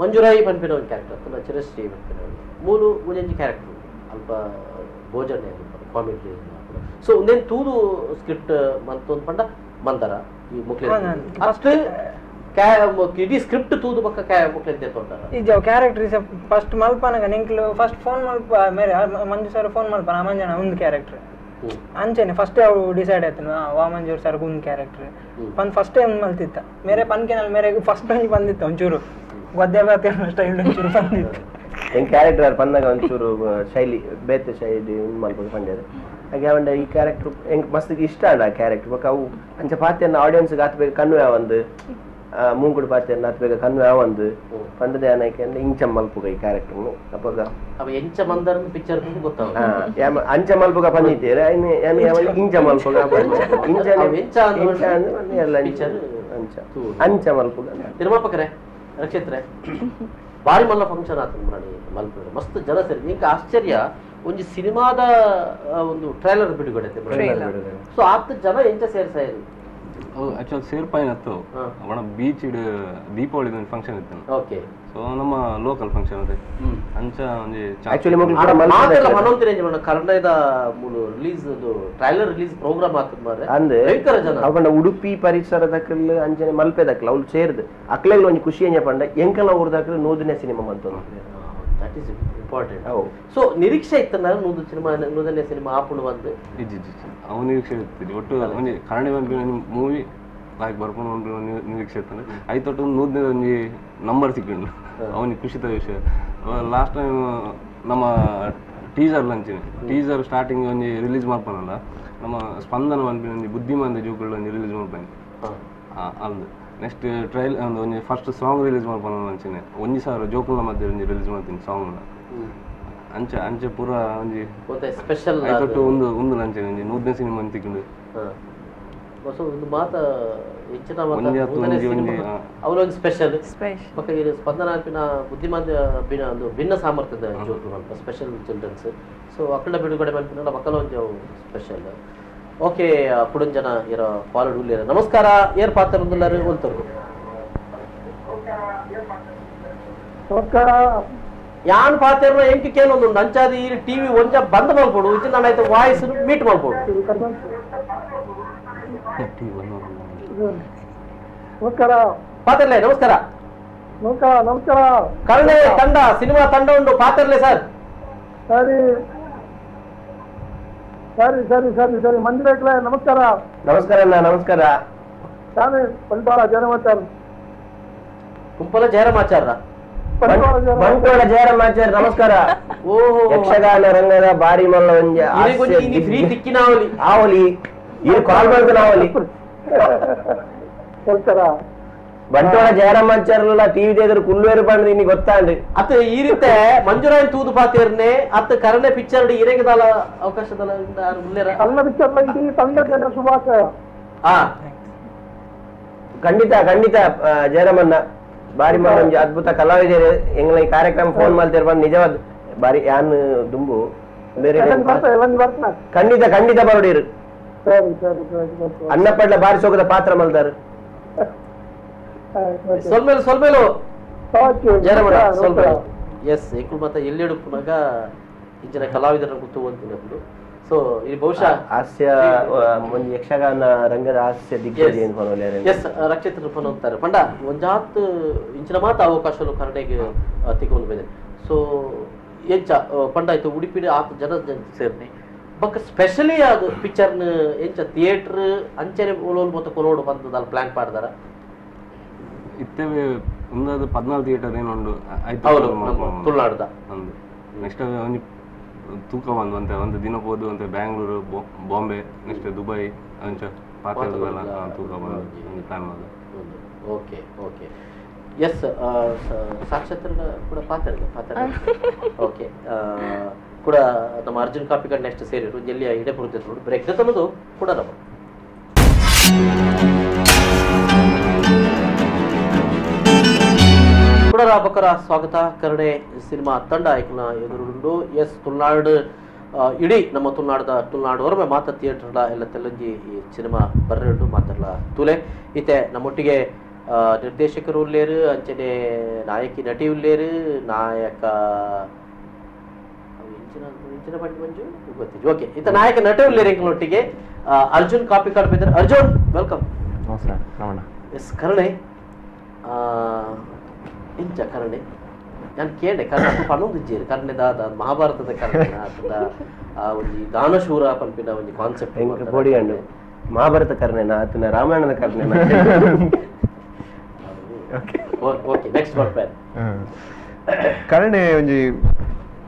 ಮಂಜುರಾಯಿ ಪನ್ಪಿನ ಒಂದು ಕ್ಯಾರೆಕ್ಟರ್ ಅಥವಾ ಚಿರಶ್ರೀ ಪನ್ಪಿನ ಒಂದು ಮೂಲು ಒಂಜೊಂಜಿ ಕ್ಯಾರೆಕ್ಟರ್ ಅಲ್ಪ ಭೋಜನೆ ಕಾಮಿಡಿ. ಸೊ ಒಂದೇನು ತೂದು ಸ್ಕ್ರಿಪ್ಟ್ ಮಂತೊಂದು ಪಂಡ ಮಂದರ ಈ ಮುಕ್ಲೆ ಫಸ್ಟ್ ಇಡೀ ಸ್ಕ್ರಿಪ್ಟ್ ತೂದು ಬಕ್ಕ ಮುಕ್ಲೆ ತೊಂಡರ ಈ character is first ಮಲ್ಪನಗ ನಿಂಕ್ಲು first phone ಮಲ್ಪ ಮೇರೆ ಮಂಜು ಸರ್ ಫೋನ್ ಮಲ್ಪನ ಮಂಜನ ಒಂದು ಕ್ಯಾರೆಕ್ಟರ್ ಅಂಚೆನೆ ಫಸ್ಟ್ ಅವು ಡಿಸೈಡ್ ಆಯ್ತು ವಾ ಮಂಜೂರ್ ಸರ್ ಒಂದು ಕ್ಯಾರೆಕ್ಟರ್ ಪನ್ ಫಸ್ಟ್ ಟೈಮ್ ಮಲ್ತಿತ್ತ ಮೇರೆ ಪನ್ಕೆನಲ್ಲಿ ಮೇರೆ ಫಸ್ಟ್ ಒಂಜಿ ಬಂದಿತ್ತು ಒಂಚೂರು ಗದ್ದೆ ಬಾತೆ ಸ್ಟೈಲ್ ಒಂಚೂರು ಬಂದಿತ್ತು. ಹೆಂಗೆ ಕ್ಯಾರೆಕ್ಟರ್ ಬಂದಾಗ ಒಂಚೂರು ಶೈಲಿ ಬೇತೆ ಶೈಲಿ ಮಲ್ಪದ ಪಂಡ್ಯದ ಹಾಗೆ ಅವಂಡ ಈ ಕ್ಯಾರೆಕ್ಟರ್ ಹೆಂಗೆ ಮಸ್ತ್ ಇಷ್ಟ ಅಲ್ಲ ಆ ಕ್ಯಾರೆಕ್ಟರ್ ಬೊಕ್ಕ ಅವು ಅಂಚ ಪಾತೆಯನ್ನು ಆಡಿಯನ್ಸ್ಗೆ ಆತ ಬೇಗ ಕಣ್ಣು ಯಾವಂದು ಮೂಂಗುಡು ಪಾತೆಯನ್ನು ಆತ ಬೇಗ ಕಣ್ಣು ಯಾವಂದು ಪಂಡದ ಏನಕ್ಕೆ ಅಂದ್ರೆ ಇಂಚ ಮಲ್ಪುಗ ಈ ಕ್ಯಾರೆಕ್ಟರ್ನು ಅಪ್ಪಗ ಅವ ಎಂಚ ಮಂದರ್ ಪಿಕ್ಚರ್ ಗೊತ್ತಾವ ಅಂಚ ಮಲ್ಪುಗ ಪಂದಿದ್ದೀರ ಇಂಚ ಮಲ್ಪುಗ ಇಂಚ ಎಂಚ ಎಲ್ಲ ಪಿಕ್ಚರ್. ಅಂಚ ಅಂಚ ಮಲ್ಪುಗ ನಿರ್ಮಾಪಕರೇ ರಕ್ಷಿತ್ರೆ ಬಾರಿ ಮಲ್ಲ ಫಂಕ್ಷನ್ ಆತ ಮುರಾಣಿ ಮಲ್ಪುಡು ಮಸ್ತ್ ಜನ ಸೇರಿ ಇಂಕ ಆಶ್ಚರ್ಯ ಒಂಜಿ ಸಿನಿಮಾದ ಒಂದು ಟ್ರೈಲರ್ ಬಿಡುಗಡೆ ಸೊ ಆತ ಜನ ಎಂಚ ಸೇರ್ಸಾಯರು ಅವು ಆಕ್ಚುಲಿ ಸೇರ್ಪಾಯಿನ ಅತ್ತು ಅವನ ಬೀಚ್ ಇಡ್ ದೀಪಾವಳಿ ಒಂದು ಫಂಕ್ಷನ್ ಇತ್ತು ಓಕೆ ಸೊ ನಮ್ಮ ಲೋಕಲ್ ಫಂಕ್ಷನ್ ಅದೇ ಅಂಚ ಒಂಜಿ ಆಕ್ಚುಲಿ ಮೊದಲು ಮಾತೆಲ್ಲ ಮನೋಂತಿರೇಂಜ್ ಮನ ಕರ್ನಾಟಕದ ಮೂಲ release trailer release program ಆತದ ಮಾರ್ರೆ ಅಂದ್ ಭಯಂಕರ ಜನ ಅವನ ಉಡುಪಿ ಪರಿಸರದಕಲ್ ಅಂಚನೆ ಮಲ್ಪೆದಕಲ್ ಅವ್ಲು ಸೇರ್ದು ಅಕ್ಲೆಗ್ಲ ಒಂಜಿ ಖುಷಿ ಎಂಜ ಪಂಡ ಎಂಕಲ ಊರ್ದಕಲ್ ನೂದನೇ cinema ಮಂತೊಂದು that is important so ನಿರೀಕ್ಷೆ ಇತ್ತನ ನೂದು ಸಿನಿಮಾ ನೂದನೇ ಸಿನಿಮಾ ಆಪುಂಡು ಬಂದು ಇಜ್ಜಿ ಇಜ್ಜಿ ಅವು ನಿರೀಕ್ಷೆ ಇತ್ತು ಒಟ್ಟು ಒಂಜಿ ಕನ್ನಡ ಮೂವಿ ಲಾಯ್ಕ್ ಬರ್ಪುಂಡು ಪನ್ಪಿನ ನಿರೀಕ್ಷೆ ಇತ್ತು ಐತೊಟ್ಟು ನೂದನೇ ಒಂಜಿ ನಂಬರ್ ಸಿಕ್ಕಿಂಡು ಅವನಿಗೆ ಖುಷಿತ ವಿಷಯ ಲಾಸ್ಟ್ ಟೈಮ್ ನಮ್ಮ ಟೀಸರ್ ಲಂಚಿನ ಟೀಸರ್ ಸ್ಟಾರ್ಟಿಂಗ್ ಒಂಜಿ ರಿಲೀಸ್ ಮಾಡ್ಪನಲ್ಲ ನಮ್ಮ ಸ್ಪಂದನ ಪನ್ಪಿನ ಒಂಜಿ ಬುದ್ಧಿಮಾಂದ ಜೋಕುಲು ಒಂಜಿ ರಿಲೀಸ್ ಮಾಡ್ಪಾನೆ ಅಂದು ನೆಕ್ಸ್ಟ್ ಟ್ರೈಲ್ ಒಂದು ಒಂಜಿ first song release ಮಾಡ್ಪನ ಅಂಚಿನ 1000 ಜೋಕುಲ ಮಧ್ಯೆ ಒಂಜಿ ರಿಲೀಸ್ ಮಾಡ್ತೀನಿ ಸಾಂಗ್ ಅಂಚ ಅಂಚ ಪೂರ ಒಂಜಿ ಸ್ಪೆಷಲ್ ಐತೊಟ್ಟು ಒಂದು ಒಂದು ಲಂಚಿನ ಒಂಜಿ ನೂದನೇ ಸಿನಿಮಾ ಅಂತಿಕೊಂಡು ಸೊ ಒಂದು ಮಾತ ಹೆಚ್ಚಿನ ಅವರೊಂದು ಸ್ಪೆಷಲ್ ಪಕ್ಕ ಈ ಸ್ಪಂದನ ಬುದ್ಧಿಮಾಂದ್ಯ ಒಂದು ಭಿನ್ನ ಸಾಮರ್ಥ್ಯದ ಜೋಕು ಮಲ್ಪ special children's so ಅಕ್ಕಡ ಬಿಡುಗಡೆ ಮಲ್ಪಿನ ಮಕ್ಕಳ ಒಂದು ಸ್ಪೆಷಲ್ ಓಕೆ ಕುಡಂಜನ ಇರ ಫಾಲೋಡ್ ಉಲ್ಲೇರ ನಮಸ್ಕಾರ ಏರ್ ಪಾತ್ರ ಉಂದುಲ್ಲಾರು ಒಲ್ತರು ನಮಸ್ಕಾರ ಯಾನ್ ಪಾತ್ರ ಎಂಕಿ ಕೇಳೊಂದುಂಡು ಅಂಚಾದ ಈ ಟಿವಿ ಒಂಜ ಬಂದ್ ಮಲ್ಪೊಡು ಇಜ್ಜಿ ನಾನು ಆಯ್ತು ವಾಯ್ಸ್ ಮೀಟ್ ಮಲ್ಪೊಡು ನಮಸ್ಕಾರ ಪಾತ್ರಲೆ ನಮಸ್ಕಾರ ನಮಸ್ಕಾರ ನಮಸ್ಕಾರ ಕರುಣೆ ತಂಡ ಸಿನಿಮಾ ತಂಡ ಉಂಟು ಪಾತ್ರಲೆ ಸರ್ ಸರಿ ಸರಿ ಸರಿ ಸರಿ ಸರಿ ಮಂದಿರಕ್ಲೆ ನಮಸ್ಕಾರ ನಮಸ್ಕಾರ ಅಣ್ಣ ನಮಸ್ಕಾರ ಸ್ವಾಮಿ ಬಂಟ್ವಾಳ ಜಯರಾಮಾಚಾರ್ಯ ಕುಂಪಲ ಜಯರಾಮಾಚಾರ್ಯ ಬಂಟ್ವಾಳ ಜಯರಾಮಾಚಾರ್ಯ ನಮಸ್ಕಾರ ಓಹೋ ಯಕ್ಷಗಾನ ರಂಗದ ಬಾರಿ ಮಲ್ಲ ಒಂಜಿ ಫ್ರೀ ತಿಕ್ಕಿನಾವಲಿ ಆವಲಿ ಇದು ಕಾಲ್ ಮಾಡ್ತಾನೆ ಆವಲಿ ಬಂಟ್ವಾಳ ಜಯರಾಮಾಚಾರ್ಯಲ್ಲ ಟಿವಿ ದೇದ್ರು ಕುಲ್ವೇರು ಪಂಡ್ದು ಇನ್ನಿ ಗೊತ್ತಾಂಡ್ ಅತ್ತ ಈ ರೀತೆ ಮಂಜುರಾಯನ್ ತೂದು ಪಾತೇರ್ನೆ ಅತ್ತ ಕರನೆ ಪಿಕ್ಚರ್ ಇರೆಗದಾಲ ಅವಕಾಶದಲ್ಲ ಉಲ್ಲೇರ ಕನ್ನಡ ಪಿಕ್ಚರ್ ಇಡೀ ತಂಡಕ್ಕೆ ಶುಭಾಶಯ ಆ ಖಂಡಿತ ಖಂಡಿತ ಜಯರಾಮಣ್ಣ ಬಾರಿ ಒಂಜಿ ಅದ್ಭುತ ಕಲಾವಿದರು ಎಂಗ್ಲ ಈ ಕಾರ್ಯಕ್ರಮ ಫೋನ್ ಮಾಡ್ತಿರ್ ಬಂದ್ ನಿಜವಾದ ಬಾರಿ ಯಾನ್ ದುಂಬು ಬೇರೆ ಖಂಡಿತ ಖಂಡಿತ ಬರೋಡಿರು ಸರಿ ಸರಿ ಸರಿ ಅನ್ನಪಡ್ಲ ಬಾರಿ ಸೋಗದ ಪಾತ್ರ ಮಲ್ದಾರು ಸೊಲ್ಮೇಲು ಸೊಲ್ಮೇಲು ಜಯರಾಮಣ್ಣ ಸೊಲ್ಮೇಲು ಎಸ್ ಎಂಕುಲು ಮಾತ ಎಲ್ಲಿಡುಪ್ಪುನಾಗ ಇಂಚಿನ ಕಲಾವಿದರನ್ನ ಗೊತ್ತು ಅಂತಿನప్పుడు ಸೊ ಈ ಬಹುಶಃ ಹಾಸ್ಯ ಒಂಜಿ ಯಕ್ಷಗಾನ ರಂಗದ ಹಾಸ್ಯ ದಿಗ್ಗಜ ಏನು ಪನೊಲ್ಲೆರ್ ಎಸ್ ರಕ್ಷಿತ್ ಪನೊಂತಾರೆ ಪಂಡ ಒಂಜಾತ್ ಇಂಚಿನ ಮಾತ ಅವಕಾಶಲು ಕನ್ನಡಿಗೆ ತಿಕ್ಕೊಂದು ಬಂದಿದೆ ಸೊ ಎಂಚ ಪಂಡ ಆಯ್ತು ಉಡುಪಿಡಿ ಆತ ಜನ ಸೇರ್ನಿ ಬಕ್ ಸ್ಪೆಷಲಿ ಅದು ಪಿಕ್ಚರ್ನ ಎಂಚ ಥಿಯೇಟರ್ ಅಂಚನೆ ಓಲೋಲ್ ಮೊತ್ತ ಕೊಲೋಡು ಬಂದದ ಪ್ಲಾನ್ ಪಾಡ್ದಾರ ಇತ್ತೇವೆ ಒಂದಾದ 14 ಥಿಯೇಟರ್ ಏನೊಂಡು ಆಯ್ತು ತುಳುನಾಡ್ದ ಒಂದು ನೆಕ್ಸ್ಟ್ ಒಂಜಿ ತೂಕ ಬಂದು ಅಂತ ಒಂದು ದಿನ ಹೋದು ಅಂತ ಬ್ಯಾಂಗ್ಳೂರು ಬಾಂಬೆ ನೆಕ್ಸ್ಟ್ ದುಬೈ ಅಂಚ ಪಾತ್ರದಲ್ಲ ತೂಕ ಬಂದು ಒಂದು ಪ್ಲಾನ್ ಮಾಡ okay okay yes ಸಾಕ್ಷಾತ್ ಕೂಡ ಪಾತ್ರ ಪಾತ್ರ ಓಕೆ ಕೂಡ ನಮ್ಮ ಅರ್ಜುನ್ ಕಾಪಿಕಾಡ್ ನೆಕ್ಸ್ಟ್ ಸೇರಿರು ಎಲ್ಲಿ ಇಡೆ ಬರುತ್ತೆ ಬ್ರೇಕ್ ತನ್ನೋದು ಕೂಡ ನಮ್ಮ ಕೂಡ ಬಕರ ಸ್ವಾಗತ ಕರುಣೆ ಸಿನಿಮಾ ತಂಡ ಐಕ್ನ ಎದುರುಂಡು ಎಸ್ ತುಳುನಾಡು ಇಡೀ ನಮ್ಮ ತುಳುನಾಡದ ತುಳುನಾಡು ಹೊರಮೆ ಮಾತ ಥಿಯೇಟರ್ಲ ಎಲ್ಲ ತೆಲಂಜಿ ಈ ಸಿನಿಮಾ ಬರ್ರೆಂಡು ಮಾತಾಡಲ ತುಲೆ ಈತೆ ನಮ್ಮೊಟ್ಟಿಗೆ ನಿರ್ದೇಶಕರು ಉಲ್ಲೇರು ಅಂಚನೆ ನಾಯಕಿ ನಟಿ ಉಲ್ಲೇರು ನಾಯಕ ಇಂಚಿನ ಬಂಡಿ ಮಂಜು ಗೊತ್ತಿದ್ದು ಓಕೆ ಈತ ನಾಯಕ ನಟಿ ಉಲ್ಲೇರು ಎಂಕ್ಲೊಟ್ಟಿಗೆ ಅರ್ಜುನ್ ಕಾಪಿಕಾಡ್ ಬಿದ್ದರೆ ಅರ್ಜುನ್ welcome ನಮಸ್ಕಾರ ಎಸ್ ಕರುಣೆ ಇಂಚ ಕರುಣೆ ನಾನು ಕೇಳಿದೆ ಕರ್ಣ ಪನ್ನೊಂದು ಇಜ್ಜೇರು ಕರ್ಣೆ ದಾದ ಮಹಾಭಾರತದ ಕರ್ಣ ಆ ಒಂಜಿ ದಾನಶೂರ ಪನ್ಪಿನ ಒಂಜಿ ಕಾನ್ಸೆಪ್ಟ್ ಬೋಡಿ ಅಂಡು ಮಹಾಭಾರತ ಕರ್ಣೆನಾ ಆತನ ರಾಮಾಯಣದ ಕರ್ಣೆನಾ okay next what plan ಕರ್ಣೆ ಒಂಜಿ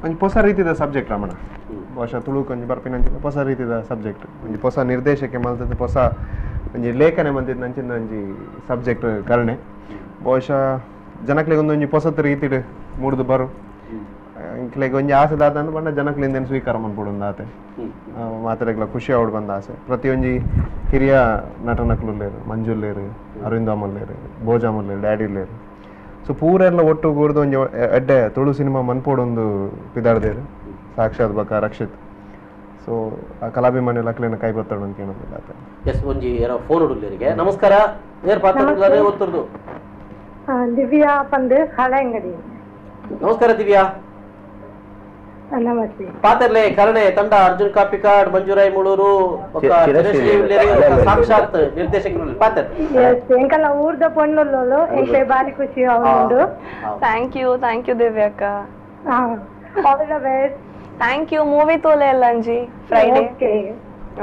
ಒಂಜಿ ಹೊಸ ರೀತಿದ ಸಬ್ಜೆಕ್ಟ್ ರಾಮಣ್ಣ ಬಹುಶಃ ತುಳುಕ್ ಒಂಜಿ ಬರ್ಪಿನ ಅಂಚಿನ ಹೊಸ ರೀತಿದ ಸಬ್ಜೆಕ್ಟ್ ಒಂಜಿ ಹೊಸ ನಿರ್ದೇಶಕ್ಕೆ ಮಲ್ತದ ಹೊಸ ಒಂಜಿ ಲೇಖನೆ ಮಂತಿದ್ ಅಂಚಿನ ಒಂಜಿ ಸಬ್ಜೆಕ್ಟ್ ಕರ್ಣೆ ಬಹುಶಃ ಜನಕ್ಲೆಗ್ ಒಂದೊಂಜಿ ಪೊಸತ್ ರೀತಿಡ್ ಮೂಡ್ದು ಬರು ಇಂಕ್ಲೆಗ್ ಒಂಜಿ ಆಸೆ ದಾದ ಪಂಡ ಜನಕ್ಲಿಂದ ಸ್ವೀಕಾರ ಮನ್ಪೊಡು ಆತೆ ಮಾತೆರೆಗ್ಲ ಖುಷಿ ಆವಡ್ ಬಂದ ಆಸೆ. ಪ್ರತಿಯೊಂಜಿ ಹಿರಿಯ ನಟನಕ್ಲು ಉಲ್ಲೇರು, ಮಂಜುಲ್ಲೇರು, ಅರವಿಂದ ಅಮ್ಮಲ್ಲೇರು, ಬೋಜಾಮಲ್ಲೇರು, ಡ್ಯಾಡಿ ಉಲ್ಲೇರು. ಸೊ ಪೂರೆಲ್ಲ ಒಟ್ಟು ಕೂರ್ದು ಒಂಜಿ ಎಡ್ಡೆ ತುಳು ಸಿನಿಮಾ ಮನ್ಪೊಡೊಂದು ಪಿದಾಡ್ದೇರು ಸಾಕ್ಷಾತ್ ಬಕ ರಕ್ಷಿತ್. ಸೊ ಆ ಕಲಾಭಿಮಾನಿ ಲಕ್ಲೇನ ಕೈ ಬತ್ತಾಡು ಅಂತ ಕೇಳೋದಿಲ್ಲ ಆತ. ಎಸ್ ಒಂಜಿ ಏನೋ ಫೋನ್ ಉಡುಲ್ಲೇರಿಗೆ. ನಮಸ್ಕಾರ, ಏರ್ ಪಾತ್ರ ಒತ್ತುರ್ದು ದಿವ್ಯಾ ಪಂದು ಹಳೆಂಗಡಿ. ನಮಸ್ಕಾರ ದಿವ್ಯಾ. ನಮಸ್ತೆ. ಪಾತ್ರಲೆ ಕರುಣೆ ತಂಡ ಅರ್ಜುನ್ ಕಾಪಿಕಾಡ್, ಮಂಜುರಾಯ್ ಮುಳೂರು, ಸಾಕ್ಷಾತ್ ನಿರ್ದೇಶಕರು ಪಾತ್ರ. ಎಂಕಲ್ಲ ಊರ್ದ ಪೊಣ್ಣುಲ್ಲೋಲು ಎಂಕೆ ಬಾರಿ ಖುಷಿ ಆವುಂಡು. Thank you, thank you ದಿವ್ಯಕ್ಕ. All the best. Thank you. Movie ತೋಲೆ ಅಲ್ಲಂಜಿ Friday. Okay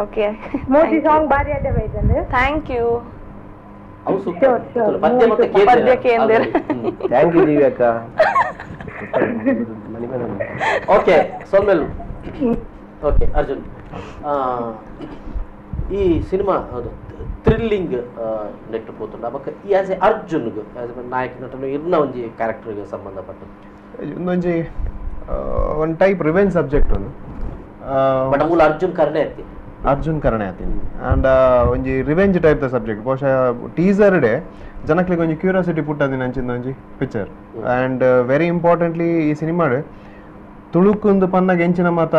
okay. Modi song ಬಾರಿ ಅಡ್ಡೆ ಬೈದಂದೆ. Thank you. ಅವು ಸೂಪರ್ ಪದ್ಯ ಮತ್ತೆ ಪದ್ಯ ಕೇಂದ್ರ. Thank you ದಿವ್ಯಕ್ಕ. Okay ಸೊಲ್ಮೆಲ್. Okay Arjun, ಈ ಸಿನಿಮಾ ಅದು ಥ್ರಿಲ್ಲಿಂಗ್ ನೆಟ್ ಪೋತುಂಡ ಬೊಕ್ಕ ಈ ಆಸ್ ಎ ಅರ್ಜುನ್ಗ್ ಆಸ್ ಎ ನಾಯಕ ನಟನು ಇರ್ನ ಒಂಜಿ ಕ್ಯಾರೆಕ್ಟರ್ಗೆ ಸಂಬಂಧಪಟ್ಟದ್ದು ಒಂದೊಂಜಿ one type revenge subject ಒಂದು. ಬಟ್ ಮೂಲ ಅರ್ಜುನ್ ಕರ್ಣೆ ಅತ್ತಿ, ಅರ್ಜುನ್ ಕರ್ಣೆ ಅತ್ತಿ ಅಂಡ್ ಒಂಜಿ revenge type the subject. ಬಹುಶಃ ಟೀಸರ್ ಡೇ ಜನಕ್ಲಿಗೆ ಒಂಜಿ ಕ್ಯೂರಿಯಾಸಿಟಿ ಪುಟ್ಟದಿನ ಅಂಚಿಂದ ಒಂಜಿ picture. And very importantly ಈ ಸಿನಿಮಾಡ್ ತುಳುಕೊಂದು ಪನ್ನಾಗ ಎಂಚಿನ ಮಾತ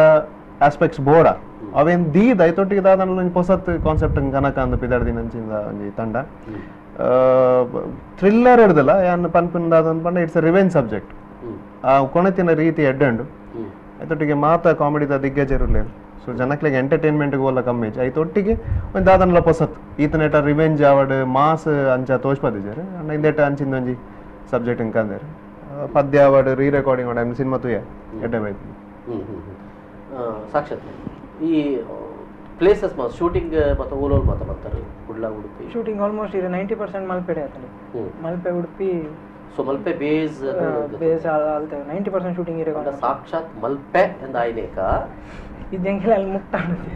ಆಸ್ಪೆಕ್ಟ್ಸ್ ಬೋಡ ಅವೇನು ದೀದ ಐತೊಟ್ಟಿಗೆ ದಾದ ಒಂಜಿ ಪೊಸತ್ ಕಾನ್ಸೆಪ್ಟ್ ಕನಕ ಅಂದ್ ಪಿದಾಡ್ದಿನ ಅಂಚಿಂದ ಒಂಜಿ ತಂಡ. ಥ್ರಿಲ್ಲರ್ ಹಿಡ್ದಲ್ಲ ಯಾನ್ ಪನ್ಪಿನ ದಾದ ಪಂಡ it's a revenge subject. ಆ ಕೊಣತಿನ ರೀತಿ ಎಡ್ಡಂಡು ಐತೊಟ್ಟಿಗೆ ಮಾತ ಕಾಮಿಡಿದ ದಿಗ್ಗಜರುಲ್ಲೇರು. ಸೊ ಜನಕ್ಲಿಗೆ ಎಂಟರ್ಟೈನ್ಮೆಂಟ್ಗೆ ಓಲ ಕಮ್ಮಿ ಐತೊಟ್ಟಿಗೆ ಒಂದು ದಾದನಲ ಪೊಸತ್ ಈತನೇಟ ರಿವೆಂಜ್ ಆವಡ್ ಮಾಸ್ ಅಂಚ ತೋಚ್ಪದಿಜಾರು ಅಂಡ್ ಇಂದೇಟ ಅಂಚಿಂದ ಒಂಜಿ ಸಬ್ಜೆಕ್ಟ್ ಇಂಕಂದೇರು ಪದ್ಯ award re recording award cinema ತೂಯ ಎಡ್ಡೆ ಬೈತು. ಸಾಕ್ಷಾತ್ ಈ ಪ್ಲೇಸಸ್ ಮಾತ ಶೂಟಿಂಗ್ ಮತ್ತು ಓಲೋಲ್ ಮಾತ ಬರ್ತಾರೆ ಕುಡ್ಲ ಉಡುಪಿ ಶೂಟಿಂಗ್ ಆಲ್ಮೋಸ್ಟ್ ಇದು 90% ಮಲ್ಪೆ ಆಯ್ತದೆ. ಮಲ್ಪೆ ಉಡುಪಿ. ಸೊ ಮಲ್ಪೆ ಬೇಸ್ ಬೇಸ್ ಆಲ್ತೆ 90% ಶೂಟಿಂಗ್ ಇರೋ ಸಾಕ್ಷಾತ್ ಮಲ್ಪೆ ಎಂದ ಆಯ್ಲೇಕ ಇದ್ದಂಗೆಲ್ಲ ಅಲ್ಲಿ ಮುಕ್ತಾಣುತ್ತೆ.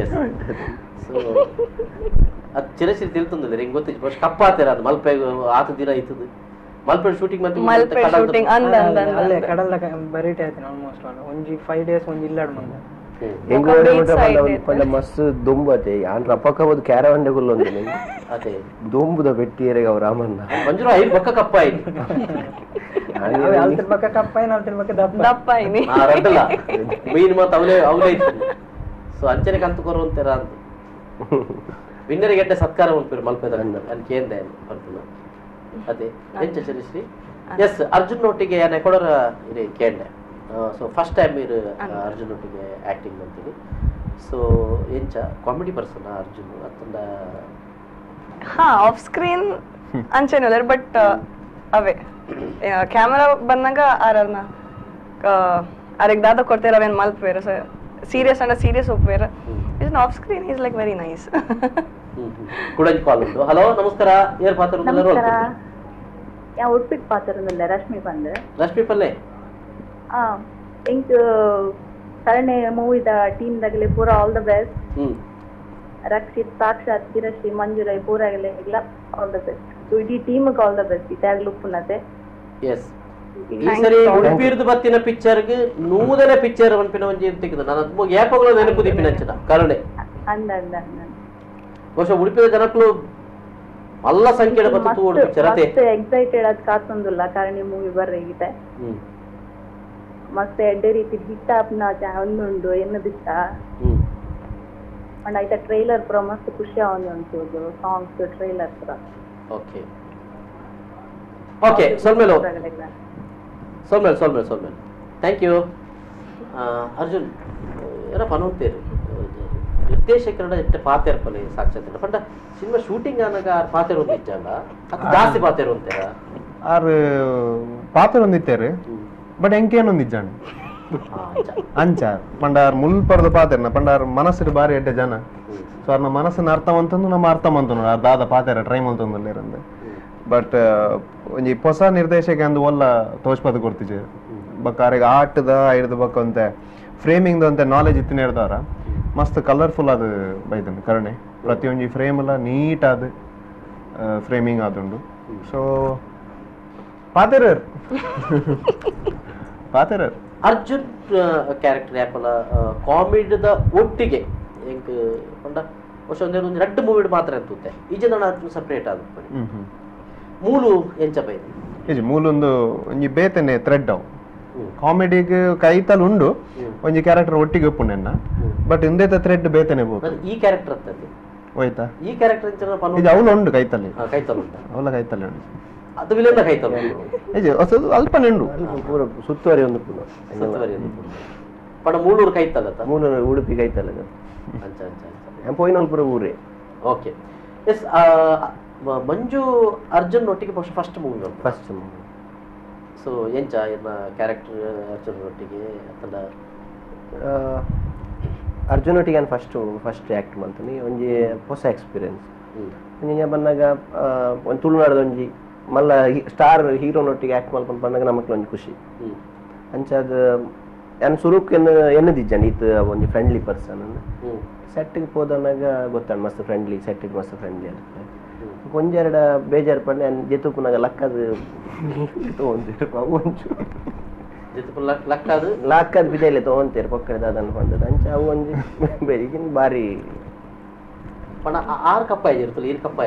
ಎಸ್ ಸೊ ಅದು ಚಿರಚಿರಿ ತಿಳ್ತಂದಿಲ್ಲ ಹಿಂಗೆ ಗೊತ್ತಿತ್ತು ಫಸ್ಟ್ ಕಪ್ಪಾತೀರ ಅದು ಮಲ್ಪೆ ಆತ ದಿನ ಇತ್ತದು ಮಲ್ಪೆ ಶೂಟಿಂಗ್ ಮತ್ತೆ ಮಲ್ಪೆ ಶೂಟಿಂಗ್ ಅಂದ ಅಂದ ಅಲ್ಲೇ ಕಡಲ್ದ ಬರೀಟೆ ಆಯ್ತು ಆಲ್ಮೋಸ್ಟ್ ಆಲ್ ಒಂಜಿ 5 ಡೇಸ್ ಒಂಜಿ ಇಲ್ಲಾಡ್ ಮಂದ ಪಂಡ ಮಸ್ತ್ ದೊಂಬತೆ ಯಾನ್ ರಪಕ್ಕ ಬೋದು ಕ್ಯಾರವಂಡೆ ಗುಲ್ಲೊಂದು ಅದೇ ದೊಂಬುದ ಬೆಟ್ಟಿಯರೆಗೆ ಅವ್ರ ರಾಮಣ್ಣ ಮಂಜುರ ಐದು ಬಕ್ಕ ಕಪ್ಪ ಆಯ್ತು ಅಲ್ತಿರ್ ಬಕ್ಕ ಕಪ್ಪ ಏನು ಅಲ್ತಿರ್ ಬಕ್ಕ ದಪ್ಪ ದಪ್ಪ ಐನಿ ರಡ್ಡಲ್ಲ ಮೀನು ಮಾತು ಅವಲೇ ಅವಲೇ ಇತ್ತು. ಸೊ ಅಂಚನೆ ಕಂತು ಕೊರುವಂತೀರ ಅಂತ ವಿನ್ನರಿಗೆ ಎಡ್ಡೆ ಸತ್ಕಾರ ಉಂಟು ಮಲ್ಪೆದ ಅಲ್ಲಿ ಕೇಂದ್ರ ಪನ್ಪುನ ಅದೇ ಎಂಚ ಚರಿಶ್ರೀ. ಎಸ್ ಅರ್ಜುನ್ ಒಟ್ಟಿಗೆ ಯಾನೆ ಕೊಡೋರ ಇದು ಕೇಂದ್ರ. So first time ಇರು ಅರ್ಜುನ್ ಒಟ್ಟಿಗೆ ಆ್ಯಕ್ಟಿಂಗ್ ಅಂತೀನಿ. ಸೊ ಎಂಚ ಕಾಮಿಡಿ ಪರ್ಸನ್ ಅರ್ಜುನ್ ಅತ್ತಂದ? ಹಾ ಆಫ್ ಸ್ಕ್ರೀನ್ ಅಂಚೇನಿಲ್ಲ ಬಟ್ ಅವೇ ಕ್ಯಾಮರಾ ಬಂದಾಗ ಆರನ್ನ ಅರೆಗ್ ದಾದ ಕೊಡ್ತೀರ ಅವೇನು ಮಲ್ಪೇರು. ಸೊ ಸೀರಿಯಸ್ ಅಂಡ ಸೀರಿಯಸ್ ಒಪ್ಪೇರು. Is off screen is like very nice. ಕುಡಂಜ್ ಕಾಲ್ ಉಂಟು. ಹಲೋ ನಮಸ್ಕಾರ, ಏರ್ ಪಾತ್ರ? ಯಾ ಉಡುಪಿಗೆ ಪಾತ್ರ ರಶ್ಮಿ ಬಂದು. ರಶ್ಮಿ ಪಲ್ಲೆ ಎಂಕ್ ಕರುಣೆ ಮೂವಿದ ಟೀಮ್ ದಗಲೆ ಪೂರ all the best. Rakshit, ಸಾಕ್ಷಾತ್, ಚಿರಶ್ರೀ, ಮಂಜುರಾಯ್ ಪೂರ ಇಲ್ಲ all the best. ಇಡೀ team all the best ಇತ್ತಾಗಲೂ ಪುನತೆ. S ಈ ಸರಿ ಉಡುಪಿರ್ದು ಬತ್ತಿನ ಪಿಕ್ಚರ್ಗೆ ನೂದನೇ ಪಿಕ್ಚರ್ ಪನ್ಪಿನ ಒಂಜಿ ತಿಕ್ಕದು ನಾನು ಅದು ಏಪಗಳು ನೆನಪು ದಿಪ್ಪಿನ ಅಂಚಿನ ಕರುಣೆ ಅಂದ ಅಂದ ಅಂದ ಬಹುಶಃ ಉಡುಪಿದ ಜನಕ್ಕಳು ಮಲ್ಲ ಸಂಖ್ಯೆ ಬತ್ತು ತೂಡು ಪಿಕ್ಚರ್ ಅತೆ ಎಕ್ಸೈಟೆಡ್ ಅದ್ ಕಾತೊಂದುಲ್ಲ ಕರುಣೆ ಮೂವಿ ಬರ್ರೆ ಇದೆ. ಮಸ್ತ್ ಎಡ್ಡೆ ರೀತಿ ಹಿಟ್ ಆಪ್ನ ಒಂದುಂಡು ಎನ್ನದಿತ್ತ ಅಂಡ್ ಆಯ್ತಾ ಟ್ರೈಲರ್ ಪೂರ ಮಸ್ತ್ ಖುಷಿ ಆವೊಂದು ಸಾಂಗ್ಸ್ ಟ್ರೈಲರ್ ಪೂರ. ಓಕೆ ಓಕೆ ಸೊಲ್ಮೇಲು ಸೊಲ್ಮೇಲು ಸೊಲ್ಮೇಲು ಸೊಲ್ಮೇಲು thank you Arjun. ಏನಪ್ಪ ಅನ್ನುತ್ತೇರು ನಿರ್ದೇಶಕರಡ ಎಟ್ಟ ಪಾತೆರ್ಪಲೆ ಸಾಕ್ಷಾತ್ ಪಂಡ ಸಿನಿಮಾ ಶೂಟಿಂಗ್ ಆನಾಗ ಆರ್ ಪಾತೆರ್ ಒಂದು ಇಜ್ಜಲ್ಲ ಅದು ಜಾಸ್ತಿ ಪಾತೆರ್ ಅಂತೀರ? ಆರ್ ಪಾತೆರ್ ಒಂದಿತ್ತೇರು ಬಟ್ ಎಂಕೇನೊಂದು ಇಜ್ಜಾಂಡ್ ಅಂಚ ಪಂಡ ಆರ್ ಮುಲ್ಪರ್ದ ಪಾತೆರ್ನ ಪಂಡ ಆರ್ ಮನಸ್ಸಿಡು ಬಾರಿ ಎಡ್ಡೆ ಜನ. ಸೊ ಅವ್ರನ್ನ ಮನಸ್ಸನ್ನ ಅರ್ಥ ಮಂತಂದು ನಮ್ಮ ಅರ್ಥ ಮಂತನು ಆರ್ ದಾದ ಪಾತೆರ ಟ್ರೈ ಮಂತಂದು. ಬಟ್ ಒಂಜಿ ಹೊಸ ನಿರ್ದೇಶಕ ಅಂದು ಒಲ್ಲ ತೋಚ್ಪದ ಕೊಡ್ತಿಜೆ ಬೊಕ್ಕ ಆರೆಗ್ ಆಟದ ಐಡ್ದ ಬೊಕ್ಕ ಒಂತೆ ಫ್ರೇಮಿಂಗ್ ಒಂತೆ ನಾಲೆಜ್ ಇತ್ತಿನ ಹೇಳ್ದವ್ರ ಮಸ್ತ್ ಕಲರ್ಫುಲ್ ಅದು ಬೈದನ್ ಕರುಣೆ. ಪ್ರತಿಯೊಂಜಿ ಫ್ರೇಮ್ ಎಲ್ಲ ನೀಟ್ ಆದ ಫ್ರೇಮಿಂಗ್ ಆದುಂಡು. ಸೊ ಪಾತೆರರ್ ಪಾತೆರರ್ ಅರ್ಜುನ್ ಕ್ಯಾರೆಕ್ಟರ್ ಯಾಪಲ ಕಾಮಿಡಿದ ಒಟ್ಟಿಗೆ ಎಂಕ್ ಪಂಡ ವರ್ಷ ಒಂದೊಂದು ರಡ್ಡ್ ಮೂವಿಡ್ ಮಾತ್ರ ಅಂತೂತೆ ಈ ಜನ ಅರ್ಜುನ್ ಸಪರೇಟ್ ಆದ ಮೂಲು ಎಂಚ ಬೈದು ಇಜಿ ಮೂಲೊಂದು ಒಂಜಿ ಬೇತೆನೆ ಥ್ರೆಡ್ ಅವು ಕಾಮಿಡಿಗ್ ಕೈತಲ್ ಉಂಡು ಒಂಜಿ ಕ್ಯಾರೆಕ್ಟರ್ ಒಟ್ಟಿಗೆ ಉಪ್ಪುಂಡೆನ್ನ ಬಟ್ ಇಂದೇತ ಥ್ರೆಡ್ ಬೇತೆನೆ ಬೋದು ಈ ಕ್ಯಾರೆಕ್ಟರ್ ಅಂತದ್ದು ಹೋಯ್ತಾ ಈ ಕ್ಯಾರೆಕ್ಟರ್ ಎಂಚನ ಪನ್ನು ಇದು ಅವಳು ಉಂಡು ಕೈತಲ್ಲಿ ಕೈತಲ್ ಉಂಟು ಅವಳ ಕೈತಲ್ಲಿ ಉಂಡು ಅದು ವಿಲನ್ನ ಕೈತಲ್ ಉಂಡು ಇಜಿ ಅಲ್ಪ ನೆಂಡು ಪೂರ ಸುತ್ತುವರಿ ಒಂದು ಸುತ್ತುವರಿ ಒಂದು ಪಡ ಮೂಳೂರು ಕೈತಲ್ಲ ಮೂಲೂರು ಉಡುಪಿ ಕೈತಲ್ಲ ಅಂಚ ಅಂಚ ಅಂಚ ಪೋಯಿನಲ್ಪುರ ಊರೇ ಓಕೆ ಎಸ್ ಮಂಜು ಅರ್ಜುನ್ ಒಟ್ಟಿಗೆ first movie first movie so ಎಂಚ ಎನ್ನ ಕ್ಯಾರೆಕ್ಟರ್ ಅರ್ಜುನ್ ಒಟ್ಟಿಗೆ ಅಥವಾ ಅರ್ಜುನ್ ಒಟ್ಟಿಗೆ ನಾನು first first act ಮಾಡ್ತೀನಿ ಒಂಜಿ ಹೊಸ ಎಕ್ಸ್ಪೀರಿಯನ್ಸ್ ಒಂಜಿ ಬಂದಾಗ ಒಂದು ತುಳುನಾಡದ ಒಂಜಿ ಮಲ್ಲ ಸ್ಟಾರ್ ಹೀರೋನೊಟ್ಟಿಗೆ ಆ್ಯಕ್ಟ್ ಮಾಡ್ಕೊಂಡು ಬಂದಾಗ ನಮಕ್ ಒಂಜಿ ಖುಷಿ ಅಂಚಾದ ನಾನು ಸುರುಕ್ ಎನ್ನು ಎನ್ನದಿಜ್ಜಾನ್ ಈತ ಒಂಜಿ ಫ್ರೆಂಡ್ಲಿ ಪರ್ಸನ್ ಸೆಟ್ಟಿಗೆ ಪೋದನಾಗ ಗೊತ್ತಾಂಡ್ ಮಸ್ತ್ ಫ್ರೆಂಡ್ಲಿ ಸೆಟ್ಟಿಗೆ ಮಸ್ತ್ ಫ್ರೆಂಡ್ಲಿ ಅಂತ ಒಂಜೆರಡ ಬೇಜಾರು ಪಂಡೆ ನಾನು ಜೆತುಪುನಾಗ ಲಕ್ಕದು ತಗೊಂತೀರು ಒಂಚು ಲಕ್ಕದು ಲಕ್ಕದು ಬಿದೆಲೆ ತಗೊಂತೀರು ಪೊಕ್ಕಡೆ ದಾದನ್ ಪಂಡದ ಅಂಚ ಅವು ಒಂಜಿ ಬೇಜಿನ ಬಾರಿ ಪಣ ಆರು ಕಪ್ಪ ಇರ್ತಲ್ಲ ಈರು ಕಪ್ಪ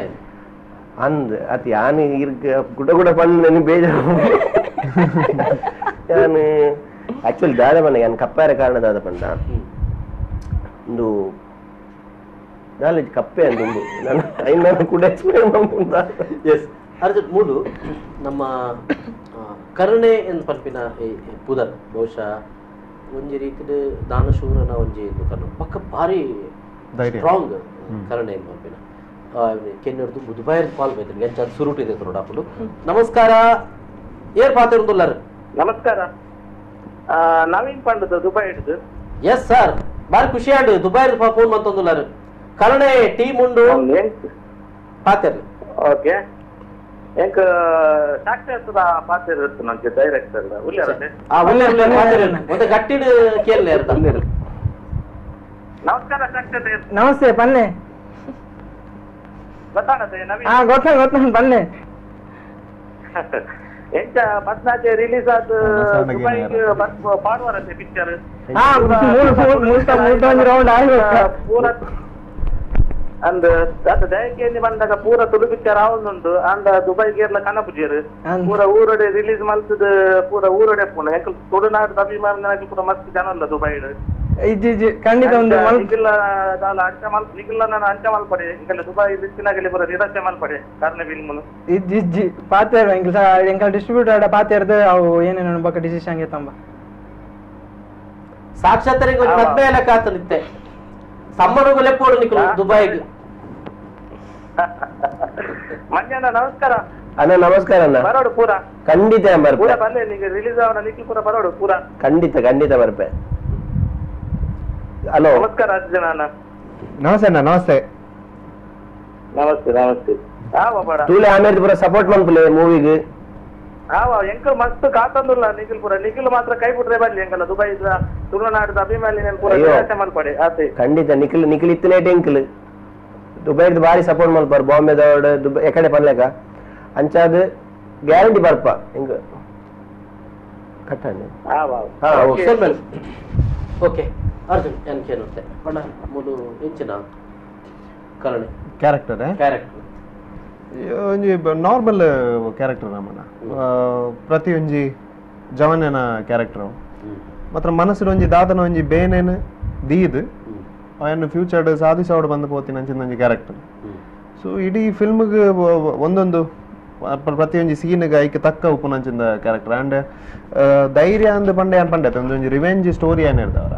ಅಂದ್ ಅತಿ ಯಾನು ಇರ್ಗ ಗುಡ ಗುಡ ಪಂಡ್ ನನಗೆ ಬೇಜಾರು ಯಾನು ಆಕ್ಚುಲಿ ದಾದ ಪಂಡ ಯಾನು ಕಪ್ಪಾರ ಕಾರಣ ದಾದ ಪಂಡ ಒಂದು ನಾಲೆಜ್ ಕಪ್ಪೆ ಅಂತ ಉಂಡು ನಾನು ನಾನು ಕೂಡ ಎಕ್ಸ್ಪ್ಲೇನ್ ಮಾಡ್ಕೊಂಡ ಎಸ್ ಅರ್ಜುನ್ ಮೂಲು ನಮ್ಮ ಕರುಣೆ ಎಂದು ಪನ್ಪಿನ ಪುದರ್ ಬಹುಶಃ ಒಂಜಿ ರೀತಿಡ್ ದಾನಶೂರನ ಒಂಜಿ ಇದು ಕರ್ಣ ಪಕ್ಕ ಭಾರಿ ಸ್ಟ್ರಾಂಗ್ ಕರುಣೆ ಎಂದು ಪನ್ಪಿನ ಕೆನ್ನರ್ದು ಬುಧಬಾಯರ್ ಕಾಲ್ ಬೈತಾರೆ ಎಂಚ ಸುರುಟು ಇದೆ ನೋಡಾಪುಡು. ನಮಸ್ಕಾರ, ಏರ್ ಪಾತಿರುಂದುಲ್ಲಾರು? ನಮಸ್ಕಾರ, ನವೀನ್ ಪಂಡದ ದುಬೈ ಹಿಡಿದು. ಎಸ್ ಸರ್, ಬಾರಿ ಖುಷಿ ಆಂಡ್ ದುಬೈ ಫೋನ್ ಮಂತೊಂದುಲ್ಲಾರು. ಕರುಣೆ ಟೀಮ್ ಉಂಡು ಪಾತೆರ್. ಓಕೆ, ಎಂಕ್ ಡಾಕ್ಟರ್ ಪಾತೆರ್ ಇರ್ತನಂಚೆ ಡೈರೆಕ್ಟರ್ ಉಲ್ಲೇರನೆ. ಆ ಉಲ್ಲೇರ ಪಾತೆರ್ ಒಂದು ಗಟ್ಟಿಡ್ ಕೇಳಲೆ ಅರ್ಥ. ನಮಸ್ಕಾರ ಡಾಕ್ಟರ್. ನಮಸ್ತೆ ಪನ್ನೆ. ಗೊತ್ತಾಣದೆ ನವೀನ್? ಹಾ ಗೊತ್ತಾಣ ಗೊತ್ತಾಣ ಪನ್ನೆ. ಎಂಚ ಪದ್ನಾಜೆ ರಿಲೀಸ್ ಆದ ದುಬೈಗೆ ಪಾಡುವರತೆ ಪಿಕ್ಚರ್. ಹಾ ಮೂರು ಮೂರು ಮೂರು ರೌಂಡ್ ಆಯ್ತು ಪೂರ. ಅಂದ್ ಅದು ದಯಕೇಂದಿ ಬಂದಾಗ ಪೂರ ತುಳು ಪಿಕ್ಚರ್ ಆವೊಂದುಂಡು. ಅಂದ ದುಬೈಗೆ ಇರ್ಲ ಕನಪುಜೇರು ಪೂರ ಊರಡೆ ರಿಲೀಸ್ ಮಲ್ತದ ಪೂರ ಊರಡೆ ಪೂನ ಯಾಕೆ ತುಳುನಾಡು ಅಭಿಮಾನಿನಾಗಿ ಪೂರ ಮಸ್ತ್ ಜನ ಅಲ್ಲ ದುಬೈಡ್. ಇಜ್ಜಿ ಇಜ್ಜಿ ಖಂಡಿತ ಒಂದು ನಿಖಿಲ ದಾಲ ಅಂಚ ಮಲ್ ನಿಖಿಲ ನಾನು ಅಂಚ ಮಲ್ಪಡೆ ಇಂಕಲ್ಲ ದುಬೈ ಬಿತ್ತಿನಾಗಲಿ ಪೂರ ನಿರಾಶೆ ಮಲ್ಪಡೆ ಕಾರಣ ಫಿಲ್ಮ್ನು. ಇಜ್ಜಿ ಇಜ್ಜಿ ಪಾತೇರ್ ಎಂಕಲ್ ಎಂಕಲ್ ಡಿಸ್ಟ್ರಿಬ್ಯೂಟರ್ ಪಾತೇರ್ದು ಅವು ಏನೇನು ಬಕ್ಕ ಡಿಸಿಷನ್ ಗೆ ತಂಬ ಸಾಕ್ಷಾತ್ತರಿಗೆ ಒಂದು ಮದ್ವೆ ಎಲ್ಲ ಕಾತನಿತ್ತೆ ಸಮ್ಮನಿಗೂ ಲೆಪ್ಪೋಡು ನಿಖಿಲ್ ದುಬೈಗೆ. ಮಂಜಣ್ಣ ನಮಸ್ಕಾರ. ಅಣ್ಣ ನಮಸ್ಕಾರ ಅಣ್ಣ. ಬರೋಡು ಪೂರ ಖಂಡಿತ ಪೂರ ಬಲ್ಲೆ ನಿಮಗೆ ರಿಲೀಸ್ ಆವನ ನಿಖಿಲ್ ಪೂರ ಬರೋಡು ಪೂರ ಖಂಡಿತ ಖಂಡಿತ ಬರ್ಪೆ. ಹಲೋ ನಮಸ್ಕಾರ ಅರ್ಜುನ ಅಣ್ಣ. ನಮಸ್ತೆ ಅಣ್ಣ. ನಮಸ್ತೆ ನಮಸ್ತೆ ನಮಸ್ತೆ. ತೂಲೆ ಆಮೇಲೆ ಪೂರ ಸಪೋರ್ಟ್ ಮನ್ಪುಲೆ ಮೂವಿಗೆ. ಆವ ಎಂಕಲ್ ಮಸ್ತ್ ಕಾತಂದುಲ್ಲ ನಿಖಿಲ್ ಪೂರ. ನಿಖಿಲ್ ಮಾತ್ರ ಕೈ ಬಿಟ್ರೆ ಬರ್ಲಿ ಎಂಕಲ್ಲ ದುಬೈ ತುಳುನಾಡದ ಅಭಿಮಾನಿ ಪೂರ ನಿರಾಶೆ ಮಲ್ಪಡೆ ಆತೆ. ಖಂಡಿತ ನಿಖಿಲ್ ನಿಖಿಲ್ ಇತ್ತನೇಟ್ ಎಂಕಲ್ ದುಬೈದ ಬಾರಿ ಸಪೋರ್ಟ್ ಮಲ್ಪಾರ್ ಬಾಂಬೆದವಡ್ ದುಬೈ ಎಕಡೆ ಪನ್ಲೆಕ ಅಂಚಾದ ಗ್ಯಾರಂಟಿ ಬರ್ಪ ಎಂಕ ಕಟ್ಟಣೆ. ಹಾ ಓಕೆ ಓಕೆ ಅರ್ಜುನ್ ಏನ್ ಬಣ್ಣ ಮೂಲು ಎಂಚಿನ ಕರುಣೆ ಕ್ಯಾರೆಕ್ಟರ್ ಕ್ಯಾರೆಕ್ಟರ್ ಒಂಜಿ ನಾರ್ಮಲ್ ಕ್ಯಾರೆಕ್ಟರ್ ರಾಮಣ್ಣ. ಪ್ರತಿ ಒಂಜಿ ಜವನನ ಕ್ಯಾರೆಕ್ಟರ್ ಮಾತ್ರ ಮನಸ್ಸು ಒಂಜಿ ದಾದನ ಒಂಜಿ ಬೇನೇನು ದೀದ್ ಅವನು ಫ್ಯೂಚರ್ಡ್ ಸಾಧಿಸೋಡು ಬಂದು ಪೋತಿನ ಅಂಚಿನ ಒಂಜಿ ಕ್ಯಾರೆಕ್ಟರ್. ಸೊ ಇಡೀ ಫಿಲ್ಮ್ಗೆ ಒಂದೊಂದು ಪ್ರತಿಯೊಂಜಿ ಸೀನ್ಗೆ ಐಕ್ ತಕ್ಕ ಉಪ್ಪುನಂಚಿನ ಕ್ಯಾರೆಕ್ಟರ್. ಆ್ಯಂಡ್ ಧೈರ್ಯ ಅಂದ್ ಪಂಡೆ ಅನ್ ಪಂಡೆ ಒಂದೊಂಜಿ ರಿವೆಂಜ್ ಸ್ಟೋರಿ ಏನ್ ಇರ್ತಾವರ.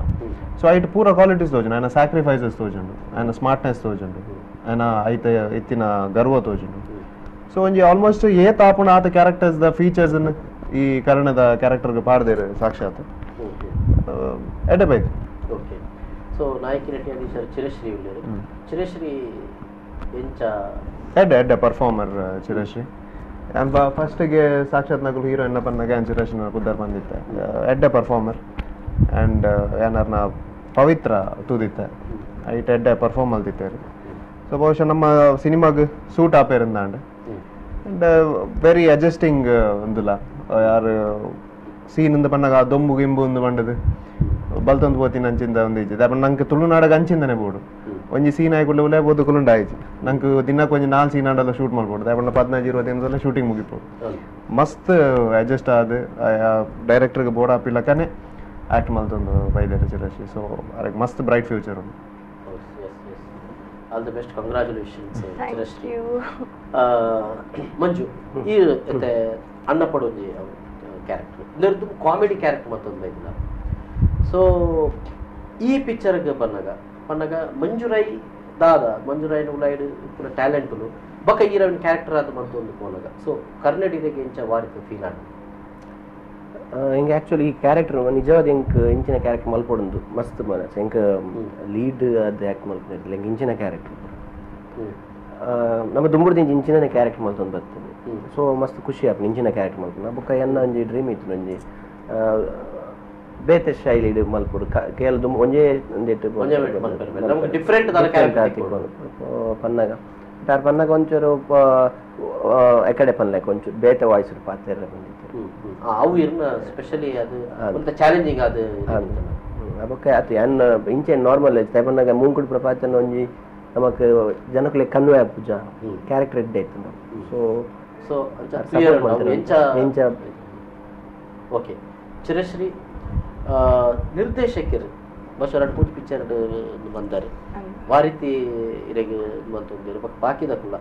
ಸೊ ಐಟ್ ಪೂರ ಕ್ವಾಲಿಟೀಸ್ ತೋಜುಂಡು, ಆಯ್ನ ಸ್ಯಾಕ್ರಿಫೈಸಸ್ ತೋಜುಂಡು, ಆಯ್ನ ಸ್ಮಾರ್ಟ್ನೆಸ್ ತೋಜುಂಡು, ಆಯ್ನ ಐತ ಇತ್ತಿನ ಗರ್ವ ತೋಜುಂಡು. ಸೊ ಒಂಜಿ ಆಲ್ಮೋಸ್ಟ್ ಏ ತಾಪುಣ ಆತ characters the features ಈ ಕರ್ಣದ ಕ್ಯಾರೆಕ್ಟರ್ಗೆ ಪಾಡ್ದೇರು ಸಾಕ್ಷಾತ್ ಎಡ್ಡೆ ಬೈತು. ಓಕೆ, ಸೊ ನಾಯಕಿ ನಟಿಯಾಗಿ ಸರ್ ಚಿರಶ್ರೀ ಉಳ್ಳೇರು. ಚಿರಶ್ರೀ ಎಂಚ ಎಡ್ಡೆ ಎಡ್ಡೆ ಪರ್ಫಾರ್ಮರ್ ಚಿರಶ್ರೀ. ಫಸ್ಟಿಗೆ ಸಾಕ್ಷಾತ್ ನಗಲು ಹೀರೋಯಿನ್ ಪನ್ನಾಗ ಚಿರಶ್ರೀ ಪುದ್ದಾರ್ ಬಂದಿತ್ತೆ. ಎಡ್ಡೆ ಪರ್ಫಾರ್ಮರ್ ಆ್ಯಂಡ್ ಏನಾರ್ನ ಪವಿತ್ರ ತೂದಿತ್ತೆ ಐಟ್ ಎಡ್ಡೆ ಪರ್ಫಾರ್ಮ್ ಅಲ್ದಿತ್ತೇರು. ಸೊ ಬಹುಶಃ ನಮ್ಮ ಸಿನಿಮಾಗೆ ಸೂಟ್ ಆಪೇರಿಂದಾಂಡ್ and very adjusting ಒಂದುಲ್ಲ ಯಾರು ಸೀನ್ ಇಂದ ಪನ್ನಗ ಆ ದೊಂಬು ಗಿಂಬು ಒಂದು ಬಂಡದು ಬಲ್ತೊಂದು ಪೋತಿನ ಅಂಚಿಂದ ಒಂದು ಇಜ್ಜಿ ದಾಪ ನಂಗೆ ತುಳುನಾಡಗ ಅಂಚಿಂದನೆ ಬೋಡು ಒಂಜಿ ಸೀನ್ ಆಯ್ಕೊಳ್ಳೆ ಉಲೇ ಬೋದು ಕುಲುಂಡ ಆಯ್ತು ನಂಗೆ ದಿನಕ್ಕೆ ಒಂಜಿ 4 ಸೀನ್ ಆಂಡಲ ಶೂಟ್ ಮಾಡ್ಬೋದು ದಾಪಂಡ 15 20 ದಿನದಲ್ಲ ಶೂಟಿಂಗ್ ಮುಗಿಪೋಡು ಮಸ್ತ್ ಅಡ್ಜಸ್ಟ್ ಆದ ಡೈರೆಕ್ಟರ್ಗೆ ಬೋರ್ಡ್ ಆಪಿಲ್ಲಕನೆ ಆಕ್ಟ್ ಮಲ್ತೊಂದು ಬೈದೇರೆ ಚಿರಶಿ ಸೊ ಅರೆಗ್ ಮಸ್ತ್ ಬ್ರೈಟ್ ಫ್ಯೂಚರ್ ಉಂಡು. All the best, congratulations. Thank you. Manju ಈ ಅಣ್ಣ ಪಡೋಜಿ ಕ್ಯಾರೆಕ್ಟರ್ ಇಂದರ್ದು ಕಾಮಿಡಿ ಕ್ಯಾರೆಕ್ಟರ್ ಮತ್ತೊಂದು ಬೈದಿಲ್ಲ. ಸೊ ಈ ಪಿಕ್ಚರ್ಗೆ ಬನ್ನಾಗ ಪನ್ನಗ ಮಂಜುರೈ ದಾದ ಮಂಜುರೈ ಉಲೈಡ್ ಪೂರ ಟ್ಯಾಲೆಂಟುಲು ಬೊಕ ಈರವಿನ ಕ್ಯಾರೆಕ್ಟರ್ ಅದು ಮತ್ತೊಂದು ಪೋನಗ ಸೊ ಕರ್ನಾಟಕಕ್ಕೆ ಇಂಚ ವಾರಿತ ಫೀಲ್ ಆಗ ಹಿಂಗೆ ಆ್ಯಕ್ಚುಲಿ ಈ ಕ್ಯಾರೆಕ್ಟರ್ ನಿಜವಾದ ಎಂಕ್ ಇಂಚಿನ ಕ್ಯಾರೆಕ್ಟರ್ ಮಲ್ಪೊಡೊಂದು ಮಸ್ತ್ ಮನಸ್ಸು ಎಂಕ್ ಲೀಡ್ ಅದು ಆ್ಯಕ್ಟ್ ಮಲ್ಪೊಂದಿಲ್ಲ ಎಂಕ್ ಇಂಚಿನ ಕ್ಯಾರೆಕ್ಟರ್ ನಮ್ಮ ದುಂಬುಡ್ದು ಇಂಚಿನ ಕ್ಯಾರೆಕ್ಟರ್ ಮಲ್ತೊಂದು ಬರ್ತದೆ. ಸೊ ಮಸ್ತ್ ಖುಷಿ ಆಪುಂಡು ಇಂಚಿನ ಕ್ಯಾರೆಕ್ಟರ್ ಮಲ್ಪುನ ಬೊಕ್ಕ ಎನ್ನ ಒಂಜಿ ಡ್ರೀಮ್ ಇತ್ತು ಒಂಜಿ ಬೇತೆ ಶೈಲಿ ಮಲ್ಪೊಡು ಕೇವಲ ದುಂಬು ಒಂಜೇ ಒಂದಿಟ್ಟು ಡಿಫ್ರೆಂಟ್ ಪನ್ನಾಗ ಆರ್ ಪನ್ನಾಗ ಒಂಚೂರು ಎಕಡೆ ಪನ್ಲೆಕ್ ಒಂಚೂರು ಬೇತೆ ವಾಯ್ಸ್ ಪಾತ್ರ ಬಂದಿತ್ತು ಅವು ಇರ್ನ ಸ್ಪೆಷಲಿ ಅದು ಒಂತ ಚಾಲೆಂಜಿಂಗ್ ಅದು ಬೊಕ್ಕ ಆತು ಯಾನ್ ಇಂಚೆ ನಾರ್ಮಲ್ ಪನ್ನಾಗ ಮೂಂಕುಡು ಪ್ರಪಾತನ ಒಂಜಿ ನಮಕ್ ಜನಕುಲೆ ಕನ್ವೆ ಆಪುಜ ಕ್ಯಾರೆಕ್ಟರ್ ಎಡ್ಡೆ ಇತ್ತು. ಸೊ ಸೊ ಎಂಚ ಓಕೆ ಚಿರಶ್ರೀ ನಿರ್ದೇಶಕರು ಬಹುಶಃ ಎರಡು ಮೂರು ಪಿಕ್ಚರ್ ಬಂದಾರೆ ವಾರಿತಿ ಇರೆಗ್ ಮಂತೊಂದಿರು ಬೊಕ್ಕ ಬಾಕಿದಕುಲ್ಲ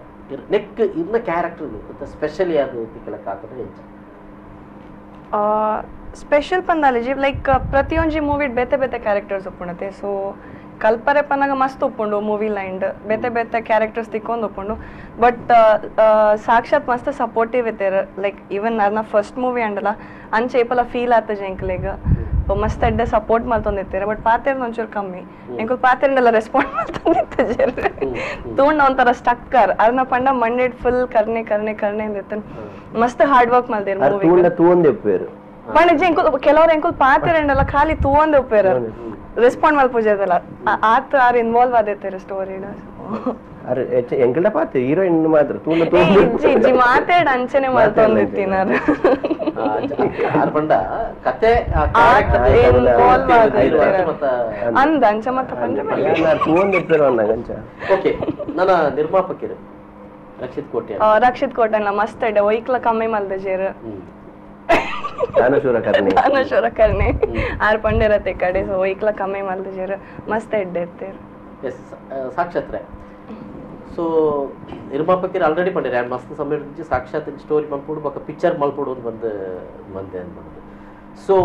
ನೆಕ್ ಇರ್ನ ಕ್ಯಾರೆಕ್ಟರ್ ಸ್ಪೆಷಲಿ ಅದು ತಿಕ್ಕಲಕ್ಕೆ ಹಾಕಿದ್ರೆ ಎಂಚ ಸ್ಪೆಷಲ್ ಪಂದಾಲಜಿ ಲೈಕ್ ಪ್ರತಿಯೊಂಜಿ ಮೂವಿಡ್ ಬೇತೆ ಬೇತೆ ಕ್ಯಾರೆಕ್ಟರ್ಸ್ ಒಪ್ಪುಂಡತೆ. ಸೊ ಕಲ್ಪರೆ ಪನ್ನಾಗ ಮಸ್ತ್ ಒಪ್ಪುಂಡು ಮೂವಿ ಲೈನ್ಡ್ ಬೇತೆ ಬೇತೆ ಕ್ಯಾರೆಕ್ಟರ್ಸ್ ತಿಕ್ಕೊಂಡು ಒಪ್ಪುಂಡು ಬಟ್ ಸಾಕ್ಷಾತ್ ಮಸ್ತ್ ಸಪೋರ್ಟಿವ್ ಇತ್ತೇರು ಲೈಕ್ ಈವನ್ ನನ್ನ ಫಸ್ಟ್ ಮೂವಿ ಅಂಡಲ ಅಂಚೆ ಏಪಲ ಫೀಲ್ ಆತಜ ಎಂಕ್ಲೆಗ್ ಮಸ್ತ್ ಎಡ್ಡೆ ಸಪೋರ್ಟ್ ಮಲ್ತೊಂದಿತ್ತೀರ ಬಟ್ ಪಾತೆರ್ನ ಒಂಚೂರು ಕಮ್ಮಿ ಎಂಕುಲು ಪಾತೆರ್ನೆಲ್ಲ ರೆಸ್ಪಾಂಡ್ ಮಲ್ತೊಂದಿತ್ತಜೆರ್ ತೂಂಡ ಒಂಥರ ಸ್ಟಕ್ಕರ್ ಅದನ್ನ ಪಂಡ ಮಂಡೆಡ್ ಫುಲ್ ಕರ್ನೆ ಕರ್ನೆ ಕರ್ನೆ ಅಂದಿತ್ತು ಮಸ್ತ್ ಹಾರ್ಡ್ ವರ್ಕ್ ಮಲ್ದೇರು ಮೂವಿ ತೂಂದೆ ಉಪ್ಪೇರು ಪಂಡ ಎಂಕುಲು ಕೆಲವರು ಎಂಕುಲು ಪಾತೆರಂಡಲ್ಲ ಖಾಲಿ ತೂಂದೆ ಉಪ್ಪೇರು ರೆಸ್ಪಾಂಡ್ ಮಲ್ಪುಜದಲ್ಲ ಆತ ಆರ್ ಇನ್ವಾಲ್ವ್ ಆದಿತ್ತೀರ ಸ್ಟೋರಿಡ್. ಅರೆ ಎಂಕಲ್ಡ ಪಾತೆ ಹೀರೋಯಿನ್ ಮಾತ್ರ ತೂಂಡ ಇಜ್ಜಿ ಇಜ್ಜಿ ಮಾತಾಡ ಅಂಚನೆ ಮಲ್ತೊಂದಿತ್ತಿನಾರು ಆರ್ ಪಂಡ ಕತೆ ಅಂದ ಅಂಚ ಮತ್ತ ಪಂಡ ತೂಂದೆ ಉಪ್ಪೇರು ಅಂಚ. ಓಕೆ ನನ್ನ ನಿರ್ಮಾಪಕರು ರಕ್ಷಿತ್ ಕೋಟೆ ರಕ್ಷಿತ್ ಕೋಟೆ ಮಸ್ತ್ ಎಡ್ಡೆ ಒಯ್ಕ್ಲ ಕಮ್ಮಿ ಮಲ್ದಜೇರು ದಾನಶೂರ ಕರ್ಣೆ ದಾನಶೂರ ಕರ್ಣೆ ಆರ್ ಪಂಡಿರತ್ತೆ ಕಡೆ ಸೊ ಒಯ್ಕ್ಲ ಕಮ್ಮಿ ಮಲ್ದಜೇರು ಮಸ್ತ್ ಎಡ್ಡೆ ಇರ್ತೀರು. ಎಸ್ ಸಾಕ್ಷಾತ್ರೆ ಸೊ ನಿರ್ಮಾಪಕರು ಆಲ್ರೆಡಿ ಪಂಡಿರ ಯಾರು ಮಸ್ತ್ ಸಮಯ ಸಾಕ್ಷಾತ್ ಸ್ಟೋರಿ ಮಲ್ಪೋಡು ಬೊಕ್ಕ ಪಿಕ್ಚರ್ ಮಲ್ಪೋಡು ಅಂತ ಬಂದು ಬಂದೆ ಅನ್ಬಂದು ಸೊ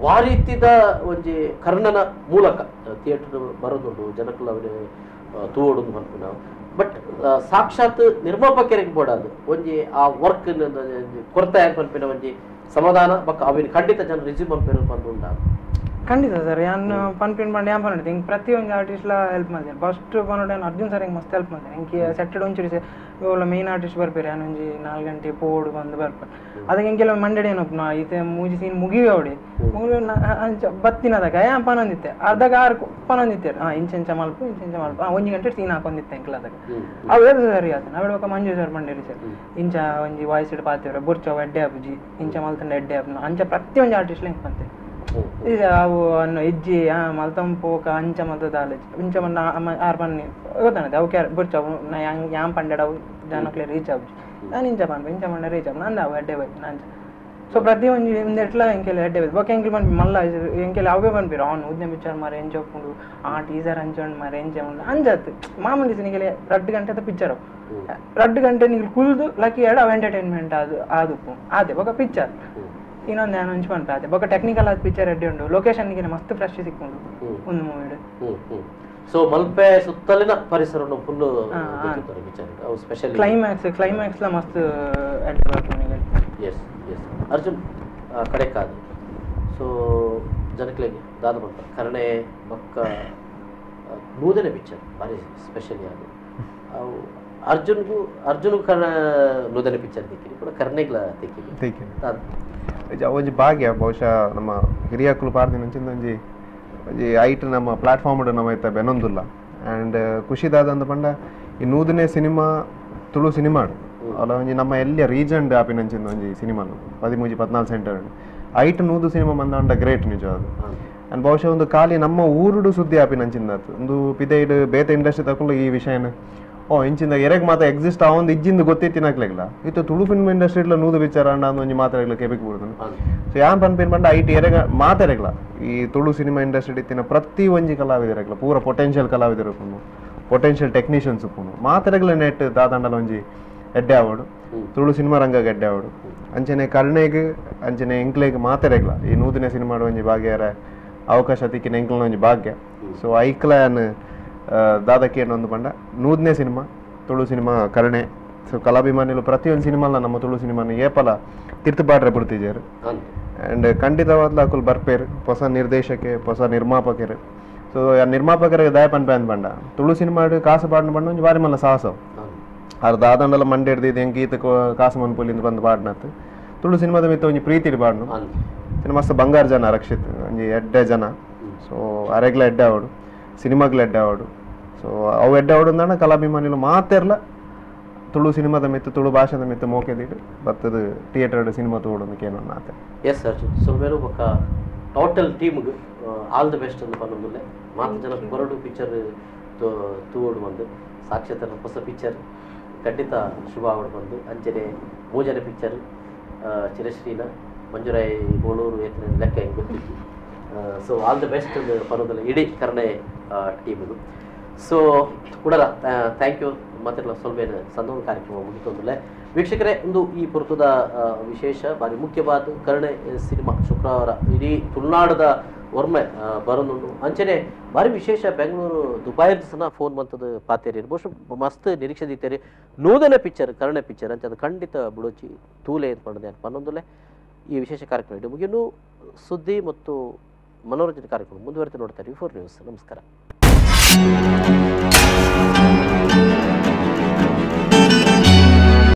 ವಾರೀತಿದ ಒಂಜಿ ಕರ್ಣನ ಮೂಲಕ ಥಿಯೇಟರ್ ಬರೋದುಂಡು ಜನಕ್ಕಲು ಅವನು ತೂವೋಡು ಮನ್ಪುನ ಬಟ್ ಸಾಕ್ಷಾತ್ ನಿರ್ಮಾಪಕರಿಗೆ ಬೋಡಾದು ಒಂಜಿ ಆ ವರ್ಕ್ ಕೊರತೆ ಪನ್ಪಿನ ಒಂಜಿ ಸಮಾಧಾನ ಬೊಕ್ಕ ಅವಿನ ಖಂಡಿತ ಜನ ರಿಸ್ಯೂಮ್ ಪನ್ಪಿನ ಪಂದು ಉಂಡ. ಖಂಡಿತ ಸರ್ ಯಾನ್ ಪನ್ಪಿನ ಪಂಡ ಯಾನ್ ಪನ್ನೊಡು ಹಿಂಗೆ ಪ್ರತಿಯೊಂದು ಆರ್ಟಿಸ್ಟ್ಲ ಹೆಲ್ಪ್ ಮಾಡ್ತೇನೆ ಫಸ್ಟ್ ಪನ್ನೊಡು ಯಾನ್ ಅರ್ಜುನ್ ಸರ್ ಹಿಂಗೆ ಮಸ್ತ್ ಹೆಲ್ಪ್ ಮಾಡ್ತೇನೆ ಹಿಂಗೆ ಸೆಟ್ಟೆಡ್ ಒಂಚೂರು ಇವೆಲ್ಲ ಮೇನ್ ಆರ್ಟಿಸ್ಟ್ ಬರ್ಪೇರು ಯಾನ್ ಒಂಜಿ 4 ಗಂಟೆ ಪೋಡು ಬಂದು ಬರ್ಪೇರು ಅದಕ್ಕೆ ಹಿಂಗೆಲ್ಲ ಮಂಡಡಿ ಏನಪ್ಪ ಈತೆ ಮೂಜಿ ಸೀನ್ ಮುಗಿವೆ ಅವಡಿ ಮುಗಿವೆ ಅಂಚ ಬತ್ತಿನದಾಗ ಯಾನ್ ಪನೊಂದಿತ್ತೆ ಅರ್ಧಗ ಆರು ಪನೊಂದಿತ್ತೇರು ಹಾಂ ಇಂಚೆಂಚ ಮಲ್ಪ ಇಂಚೆಂಚ ಮಲ್ಪ ಒಂಜಿ ಗಂಟೆ ಸೀನ್ ಹಾಕೊಂಡಿತ್ತೆ ಎಂಕಲ್ ಅದಕ್ಕೆ ಅವು ಸರಿ ಆತನ ಅವೆಡ್ ಮಂಜು ಸರ್ ಪಂಡೇರಿ ಸರ್ ಇಂಚ ಒಂಜಿ ವಾಯ್ಸ್ ಇಡ್ ಪಾತೇವ್ರೆ ಬುರ್ಚ ಎಡ್ಡೆ ಆಪುಜಿ ಇಂಚ ಮಲ್ತಂಡ ಎಡ್ಡೆ ಆಪುನ ಅಂಚ ಪ್ರತಿಯೊಂದು ಆರ್ಟಿಸ್ಟ್ಲ ಹಿಂಗೆ ಪಂತೆ ಅವು ಅನ್ನು ಇಜ್ಜಿ ಮಲ್ತಂ ಪೋಕ ಅಂಚ ಮಲ್ತ ದಾಲೇಜ್ ಇಂಚ ಮನ್ನ ಆರ್ ಪನ್ನಿ ಗೊತ್ತಾನದೆ ಅವು ಕ್ಯಾರ ಬುರ್ಚ ಅವು ನಾ ಯಾನ್ ಪಂಡೆಡ್ ಅವು ಜನಕ್ಲೆ ರೀಚ್ ಆಪುಜಿ ನಾನು ಇಂಚ ಪನ್ಪ ಇಂಚ ಪಂಡ ರೀಚ್ ಆಪು ನಂದು ಅವು ಎಡ್ಡೆ ಬೈಕ್ ನಂಚ ಸೊ ಪ್ರತಿಯೊಂಜಿ ಎಟ್ಲ ಎಂಕೆಲ್ಲ ಎಡ್ಡೆ ಬೈಕ್ ಬೊಕ್ಕ ಎಂಕೆಲ್ ಪನ್ಪಿ ಮಲ್ಲ ಎಂಕೆಲ್ಲ ಅವೇ ಪನ್ಪಿರು ಅವ್ನು ಉದ್ನೆ ಪಿಕ್ಚರ್ ಮಾರೆ ಎಂಚ ಒಪ್ಪುಂಡು ಆ ಟೀಸರ್ ಅಂಚ ಉಂಡು ಮಾರೆ ಎಂಚ ಉಂಡು ಅಂಜಾತ್ ಮಾಮೂಲಿ ನಿಗೆಲೆ 2 ಗಂಟೆದ ಪಿಕ್ಚರ್ 2 ಗಂಟೆ ನಿಗೆ ಕುಲ್ದು ಲಕ್ಕಿ ಎರಡು ಅವು ಎಂಟರ್ಟೈನ್ಮೆಂಟ್ ಅದು ಆದುಪ್ಪು ಅದೇ ಬೊಕ್ಕ ಪಿಕ್ಚರ್ ಇನ್ನೊಂದು ನಾನು ಒಂಚು ಪನ್ಪೆ ಅದೇ ಬೊಕ್ಕ ಟೆಕ್ನಿಕಲ್ ಆದ ಪಿಕ್ಚರ್ ಎಡ್ಡೆ ಉಂಡು ಲೊಕೇಶನ್ಗೆ ಮಸ್ತ್ ಫ್ರೆಶ್ ಸಿಕ್ಕೊಂಡು ಒಂದು ಮೂವಿಡ್. ಸೊ ಮಲ್ಪೆ ಸುತ್ತಲಿನ ಪರಿಸರವನ್ನು full special climax ಕ್ಲೈಮ್ಯಾಕ್ಸ್ಲ ಮಸ್ತ್ ಎಡ್ಡೆ ಬರ್ಪುಂಡು. ಎಸ್ ಎಸ್ ಅರ್ಜುನ್ ಕಡೆಕಾದು ಸೊ ಜನಕ್ಲೆಗ್ ದಾದ ಪನ್ಪ ಕರ್ಣೆ ಬೊಕ್ಕ ನೂದನೆ ಪಿಕ್ಚರ್ ಭಾರಿ ಸ್ಪೆಷಲಿ ಅದು ಅವು ಅರ್ಜುನ್ಗೂ ಅರ್ಜುನ್ ಕರ್ಣ ನೂದನೆ ಪಿಕ್ಚರ್ ತಿಕ್ಕಿರಿ ಕೂಡ ಕರ್ಣೆಗ್ಲ ತಿಕ್ಕಿರಿ ಒಂಜಿ ಭಾಗ್ಯ ಬಹುಶಃ ನಮ್ಮ ಹಿರಿಯಕುಲು ಪಾರ್ದಿನ ಒಂಚಿಂದ ಒಂಜಿ ಒಂಜಿ ಐಟ್ ನಮ್ಮ ಪ್ಲಾಟ್ಫಾರ್ಮ್ ನಮ್ಮ ಐತ ಬೆನೊಂದುಲ್ಲ ಆ್ಯಂಡ್ ಖುಷಿದಾದ ಅಂದ ಪಂಡ ಈ ನೂದನೇ ಸಿನಿಮಾ ತುಳು ಸಿನಿಮಾ ಅಲ್ಲ ಒಂಜಿ ನಮ್ಮ ಎಲ್ಲಿಯ ರೀಜನ್ ಆಪಿನಂಚಿನ ಒಂಜಿ ಸಿನಿಮಾ 13 14 ಸೆಂಟರ್ ಐಟ್ 100 ಸಿನಿಮಾ ಮಂದಾಂಡ ಗ್ರೇಟ್ ನಿಜ ಅದು. ಅಂಡ್ ಬಹುಶಃ ಒಂದು ಖಾಲಿ ನಮ್ಮ ಊರುಡು ಸುದ್ದಿ ಆಪಿನಂಚಿಂದಾತು ಒಂದು ಪಿದೈಡ್ ಬೇತೆ ಇಂಡಸ್ಟ್ರಿ ತಕೊಂಡು ಈ ವಿಷಯನ ಓ ಇಂಚಿಂದ ಎರೆಗ್ ಮಾತ ಎಕ್ಸಿಸ್ಟ್ ಆ ಒಂದು ಇಜ್ಜಿಂದ ಗೊತ್ತಿತ್ತಿನಕ್ಲೆಗ್ಲ ಇತ್ತು ತುಳು ಫಿಲ್ಮ್ ಇಂಡಸ್ಟ್ರಿಡ್ಲ 100 ವಿಚಾರ ಅಂಡ ಒಂಜಿ ಮಾತಾಡಗ್ಲ ಕೆಬಿಕ್ ಬಿಡುದು. ಸೊ ಯಾನ್ ಪನ್ಪಿನ ಪಂಡ ಐಟ್ ಎರೆಗ ಮಾತಾಡಗ್ಲ ಈ ತುಳು ಸಿನಿಮಾ ಇಂಡಸ್ಟ್ರಿ ಇತ್ತಿನ ಪ್ರತಿ ಒಂಜಿ ಕಲಾವಿದರಗ್ಲ ಪೂರ ಪೊಟೆನ್ಷಿಯಲ್ ಕಲಾವಿದರು ಪೊಟೆನ್ಷಿಯಲ್ ಟೆಕ್ನಿಷಿಯನ್ಸ್ ಉಪ್ಪುನು ಮಾತಾಡಗ್ಲ ನೆಟ್ ದಾದಂಡಲ ಒಂಜಿ ಎಡ್ಡೆ ಆವಡು ತುಳು ಸಿನಿಮಾ ರಂಗಗೆ ಎಡ್ಡೆ ಆವಡು. ಅಂಚನೆ ಕರ್ಣೆಗ್ ಅಂಚನೆ ಎಂಕ್ಲೆಗ್ ಮಾತಾಡಗ್ಲ ಈ 100ನೇ ಸಿನಿಮಾಡು ಒಂಜಿ ಭಾಗ್ಯರ ಅವಕಾಶ ತಿಕ್ಕಿನ ಎಂಕ್ಲನ ಒಂಜಿ ಭಾಗ್ಯ. ಸೊ ಐಕ್ಲ ಯಾನ್ ದಾದಕ್ಕೆ ಒಂದು ಪಂಡ 100ನೇ ಸಿನಿಮಾ ತುಳು ಸಿನಿಮಾ ಕರ್ಣೆ. ಸೊ ಕಲಾಭಿಮಾನಿಗಳು ಪ್ರತಿಯೊಂದು ಸಿನಿಮಾಲ ನಮ್ಮ ತುಳು ಸಿನಿಮಾನ ಏಪಲ ತಿರ್ತುಪಾಟ್ರೆ ಬಿಡ್ತಿದ್ದಾರೆ. ಆ್ಯಂಡ್ ಖಂಡಿತವಾದ್ಲ ಅಕುಲು ಬರ್ಪೇರು ಹೊಸ ನಿರ್ದೇಶಕೆ ಹೊಸ ನಿರ್ಮಾಪಕರು. ಸೊ ನಿರ್ಮಾಪಕರಿಗೆ ದಯ ಪನ್ಪೆ ಅಂದ್ ಪಂಡ ತುಳು ಸಿನಿಮಾಡು ಕಾಸು ಪಾಡ್ನ ಪಂಡ ಒಂಜಿ ಬಾರಿ ಮಲ್ಲ ಸಾಹಸ ಆರ್ ದಾದಂಡಲ ಮಂಡೆ ಹಿಡ್ದಿದ್ದು ಹೆಂಗೆ ಈತ ಕಾಸು ಮನ್ಪುಲಿಂದ ಬಂದು ಪಾಡ್ನತ್ತು ತುಳು ಸಿನಿಮಾದ ಮಿತ್ತ ಒಂಜಿ ಪ್ರೀತಿ ಪಾಡ್ನು ಮಸ್ತ್ ಬಂಗಾರ ಜನ ರಕ್ಷಿತ್ ಒಂಜಿ ಎಡ್ಡೆ ಜನ. ಸೊ ಅರೆಗ್ಲ ಎಡ್ಡೆ ಆವಡು ಸಿನಿಮಾಗ್ಲ ಎಡ್ಡೆ ಆವಡು. ಸೊ ಅವು ಎಡ್ಡೆ ಆವಡು ಅಂದಾಣ ಕಲಾಭಿಮಾನಿಲು ಮಾತೆರ್ಲ ತುಳು ಸಿನಿಮಾದ ಮಿತ್ತು ತುಳು ಭಾಷೆದ ಮಿತ್ತು ಮೋಕೆದಿಟ್ಟು ಬರ್ತದ ಥಿಯೇಟರ್ ಸಿನಿಮಾ ತೋಡೋದಕ್ಕೆ ಏನೋ ಆತೆ. ಎಸ್ ಸರ್, ಸುಲ್ಮೇರು ಬೊಕ್ಕ ಟೋಟಲ್ ಟೀಮ್ಗೆ all the best ಅಂತ ಪನ್ನೊಂದುಲ್ಲೆ ಮಾತು ಜನ ಬರಡು ಪಿಕ್ಚರ್ ತೂವೋಡು ಬಂದು ಸಾಕ್ಷಾತ್ ಹೊಸ ಪಿಕ್ಚರ್ ಖಂಡಿತ ಶುಭ ಆವಡು ಬಂದು ಅಂಚನೆ ಮೂಜನ ಪಿಕ್ಚರ್ ಚಿರಶ್ರೀನ ಮಂಜುರಾಯ್ ಗೋಳೂರು ಏತನ ಲೆಕ್ಕ ಹೆಂಗೆ ಗೊತ್ತಿತ್ತು. So all the best ಪನ್ನೊಂದುಲ್ಲೆ ಇಡೀ ಕರ್ಣೆ ಟೀಮ್ಗೆ. ಸೊ ಕೂಡ thank you ಮಾತೆಲ್ಲ ಸೊಲ್ಬೇನು ಸಂದೋಹ ಕಾರ್ಯಕ್ರಮ ಮುಗಿತೊಂದಿಲ್ಲ. ವೀಕ್ಷಕರೇ, ಒಂದು ಈ ಪುರ್ತದ ವಿಶೇಷ ಬಾರಿ ಮುಖ್ಯವಾದ ಕರ್ಣೆ ಸಿನಿಮಾ ಶುಕ್ರವಾರ ಇಡೀ ತುಳುನಾಡದ ಒರ್ಮೆ ಬರೋದುಂಡು. ಅಂಚನೆ ಬಾರಿ ವಿಶೇಷ ಬೆಂಗಳೂರು ದುಬೈದ ಸನ ಫೋನ್ ಬಂತದ್ದು ಪಾತೇರಿ ಬಹುಶಃ ಮಸ್ತ್ ನಿರೀಕ್ಷೆ ದೀತೇರಿ ನೂತನ ಪಿಕ್ಚರ್ ಕರ್ಣೆ ಪಿಕ್ಚರ್ ಅಂತ ಅದು ಖಂಡಿತ ಬುಡೋಚಿ ತೂಲೆ ಅಂತ ಪಂಡದೆ ಪನ್ನೊಂದುಲೆ ಈ ವಿಶೇಷ ಕಾರ್ಯಕ್ರಮ ಇಡು ಮುಗಿಯನ್ನು ಸುದ್ದಿ ಮತ್ತು ಮನೋರಂಜನೆ ಕಾರ್ಯಕ್ರಮ ಮುಂದುವರೆದು ನೋಡ್ತಾರೆ 4 ನ್ಯೂಸ್. ನಮಸ್ಕಾರ.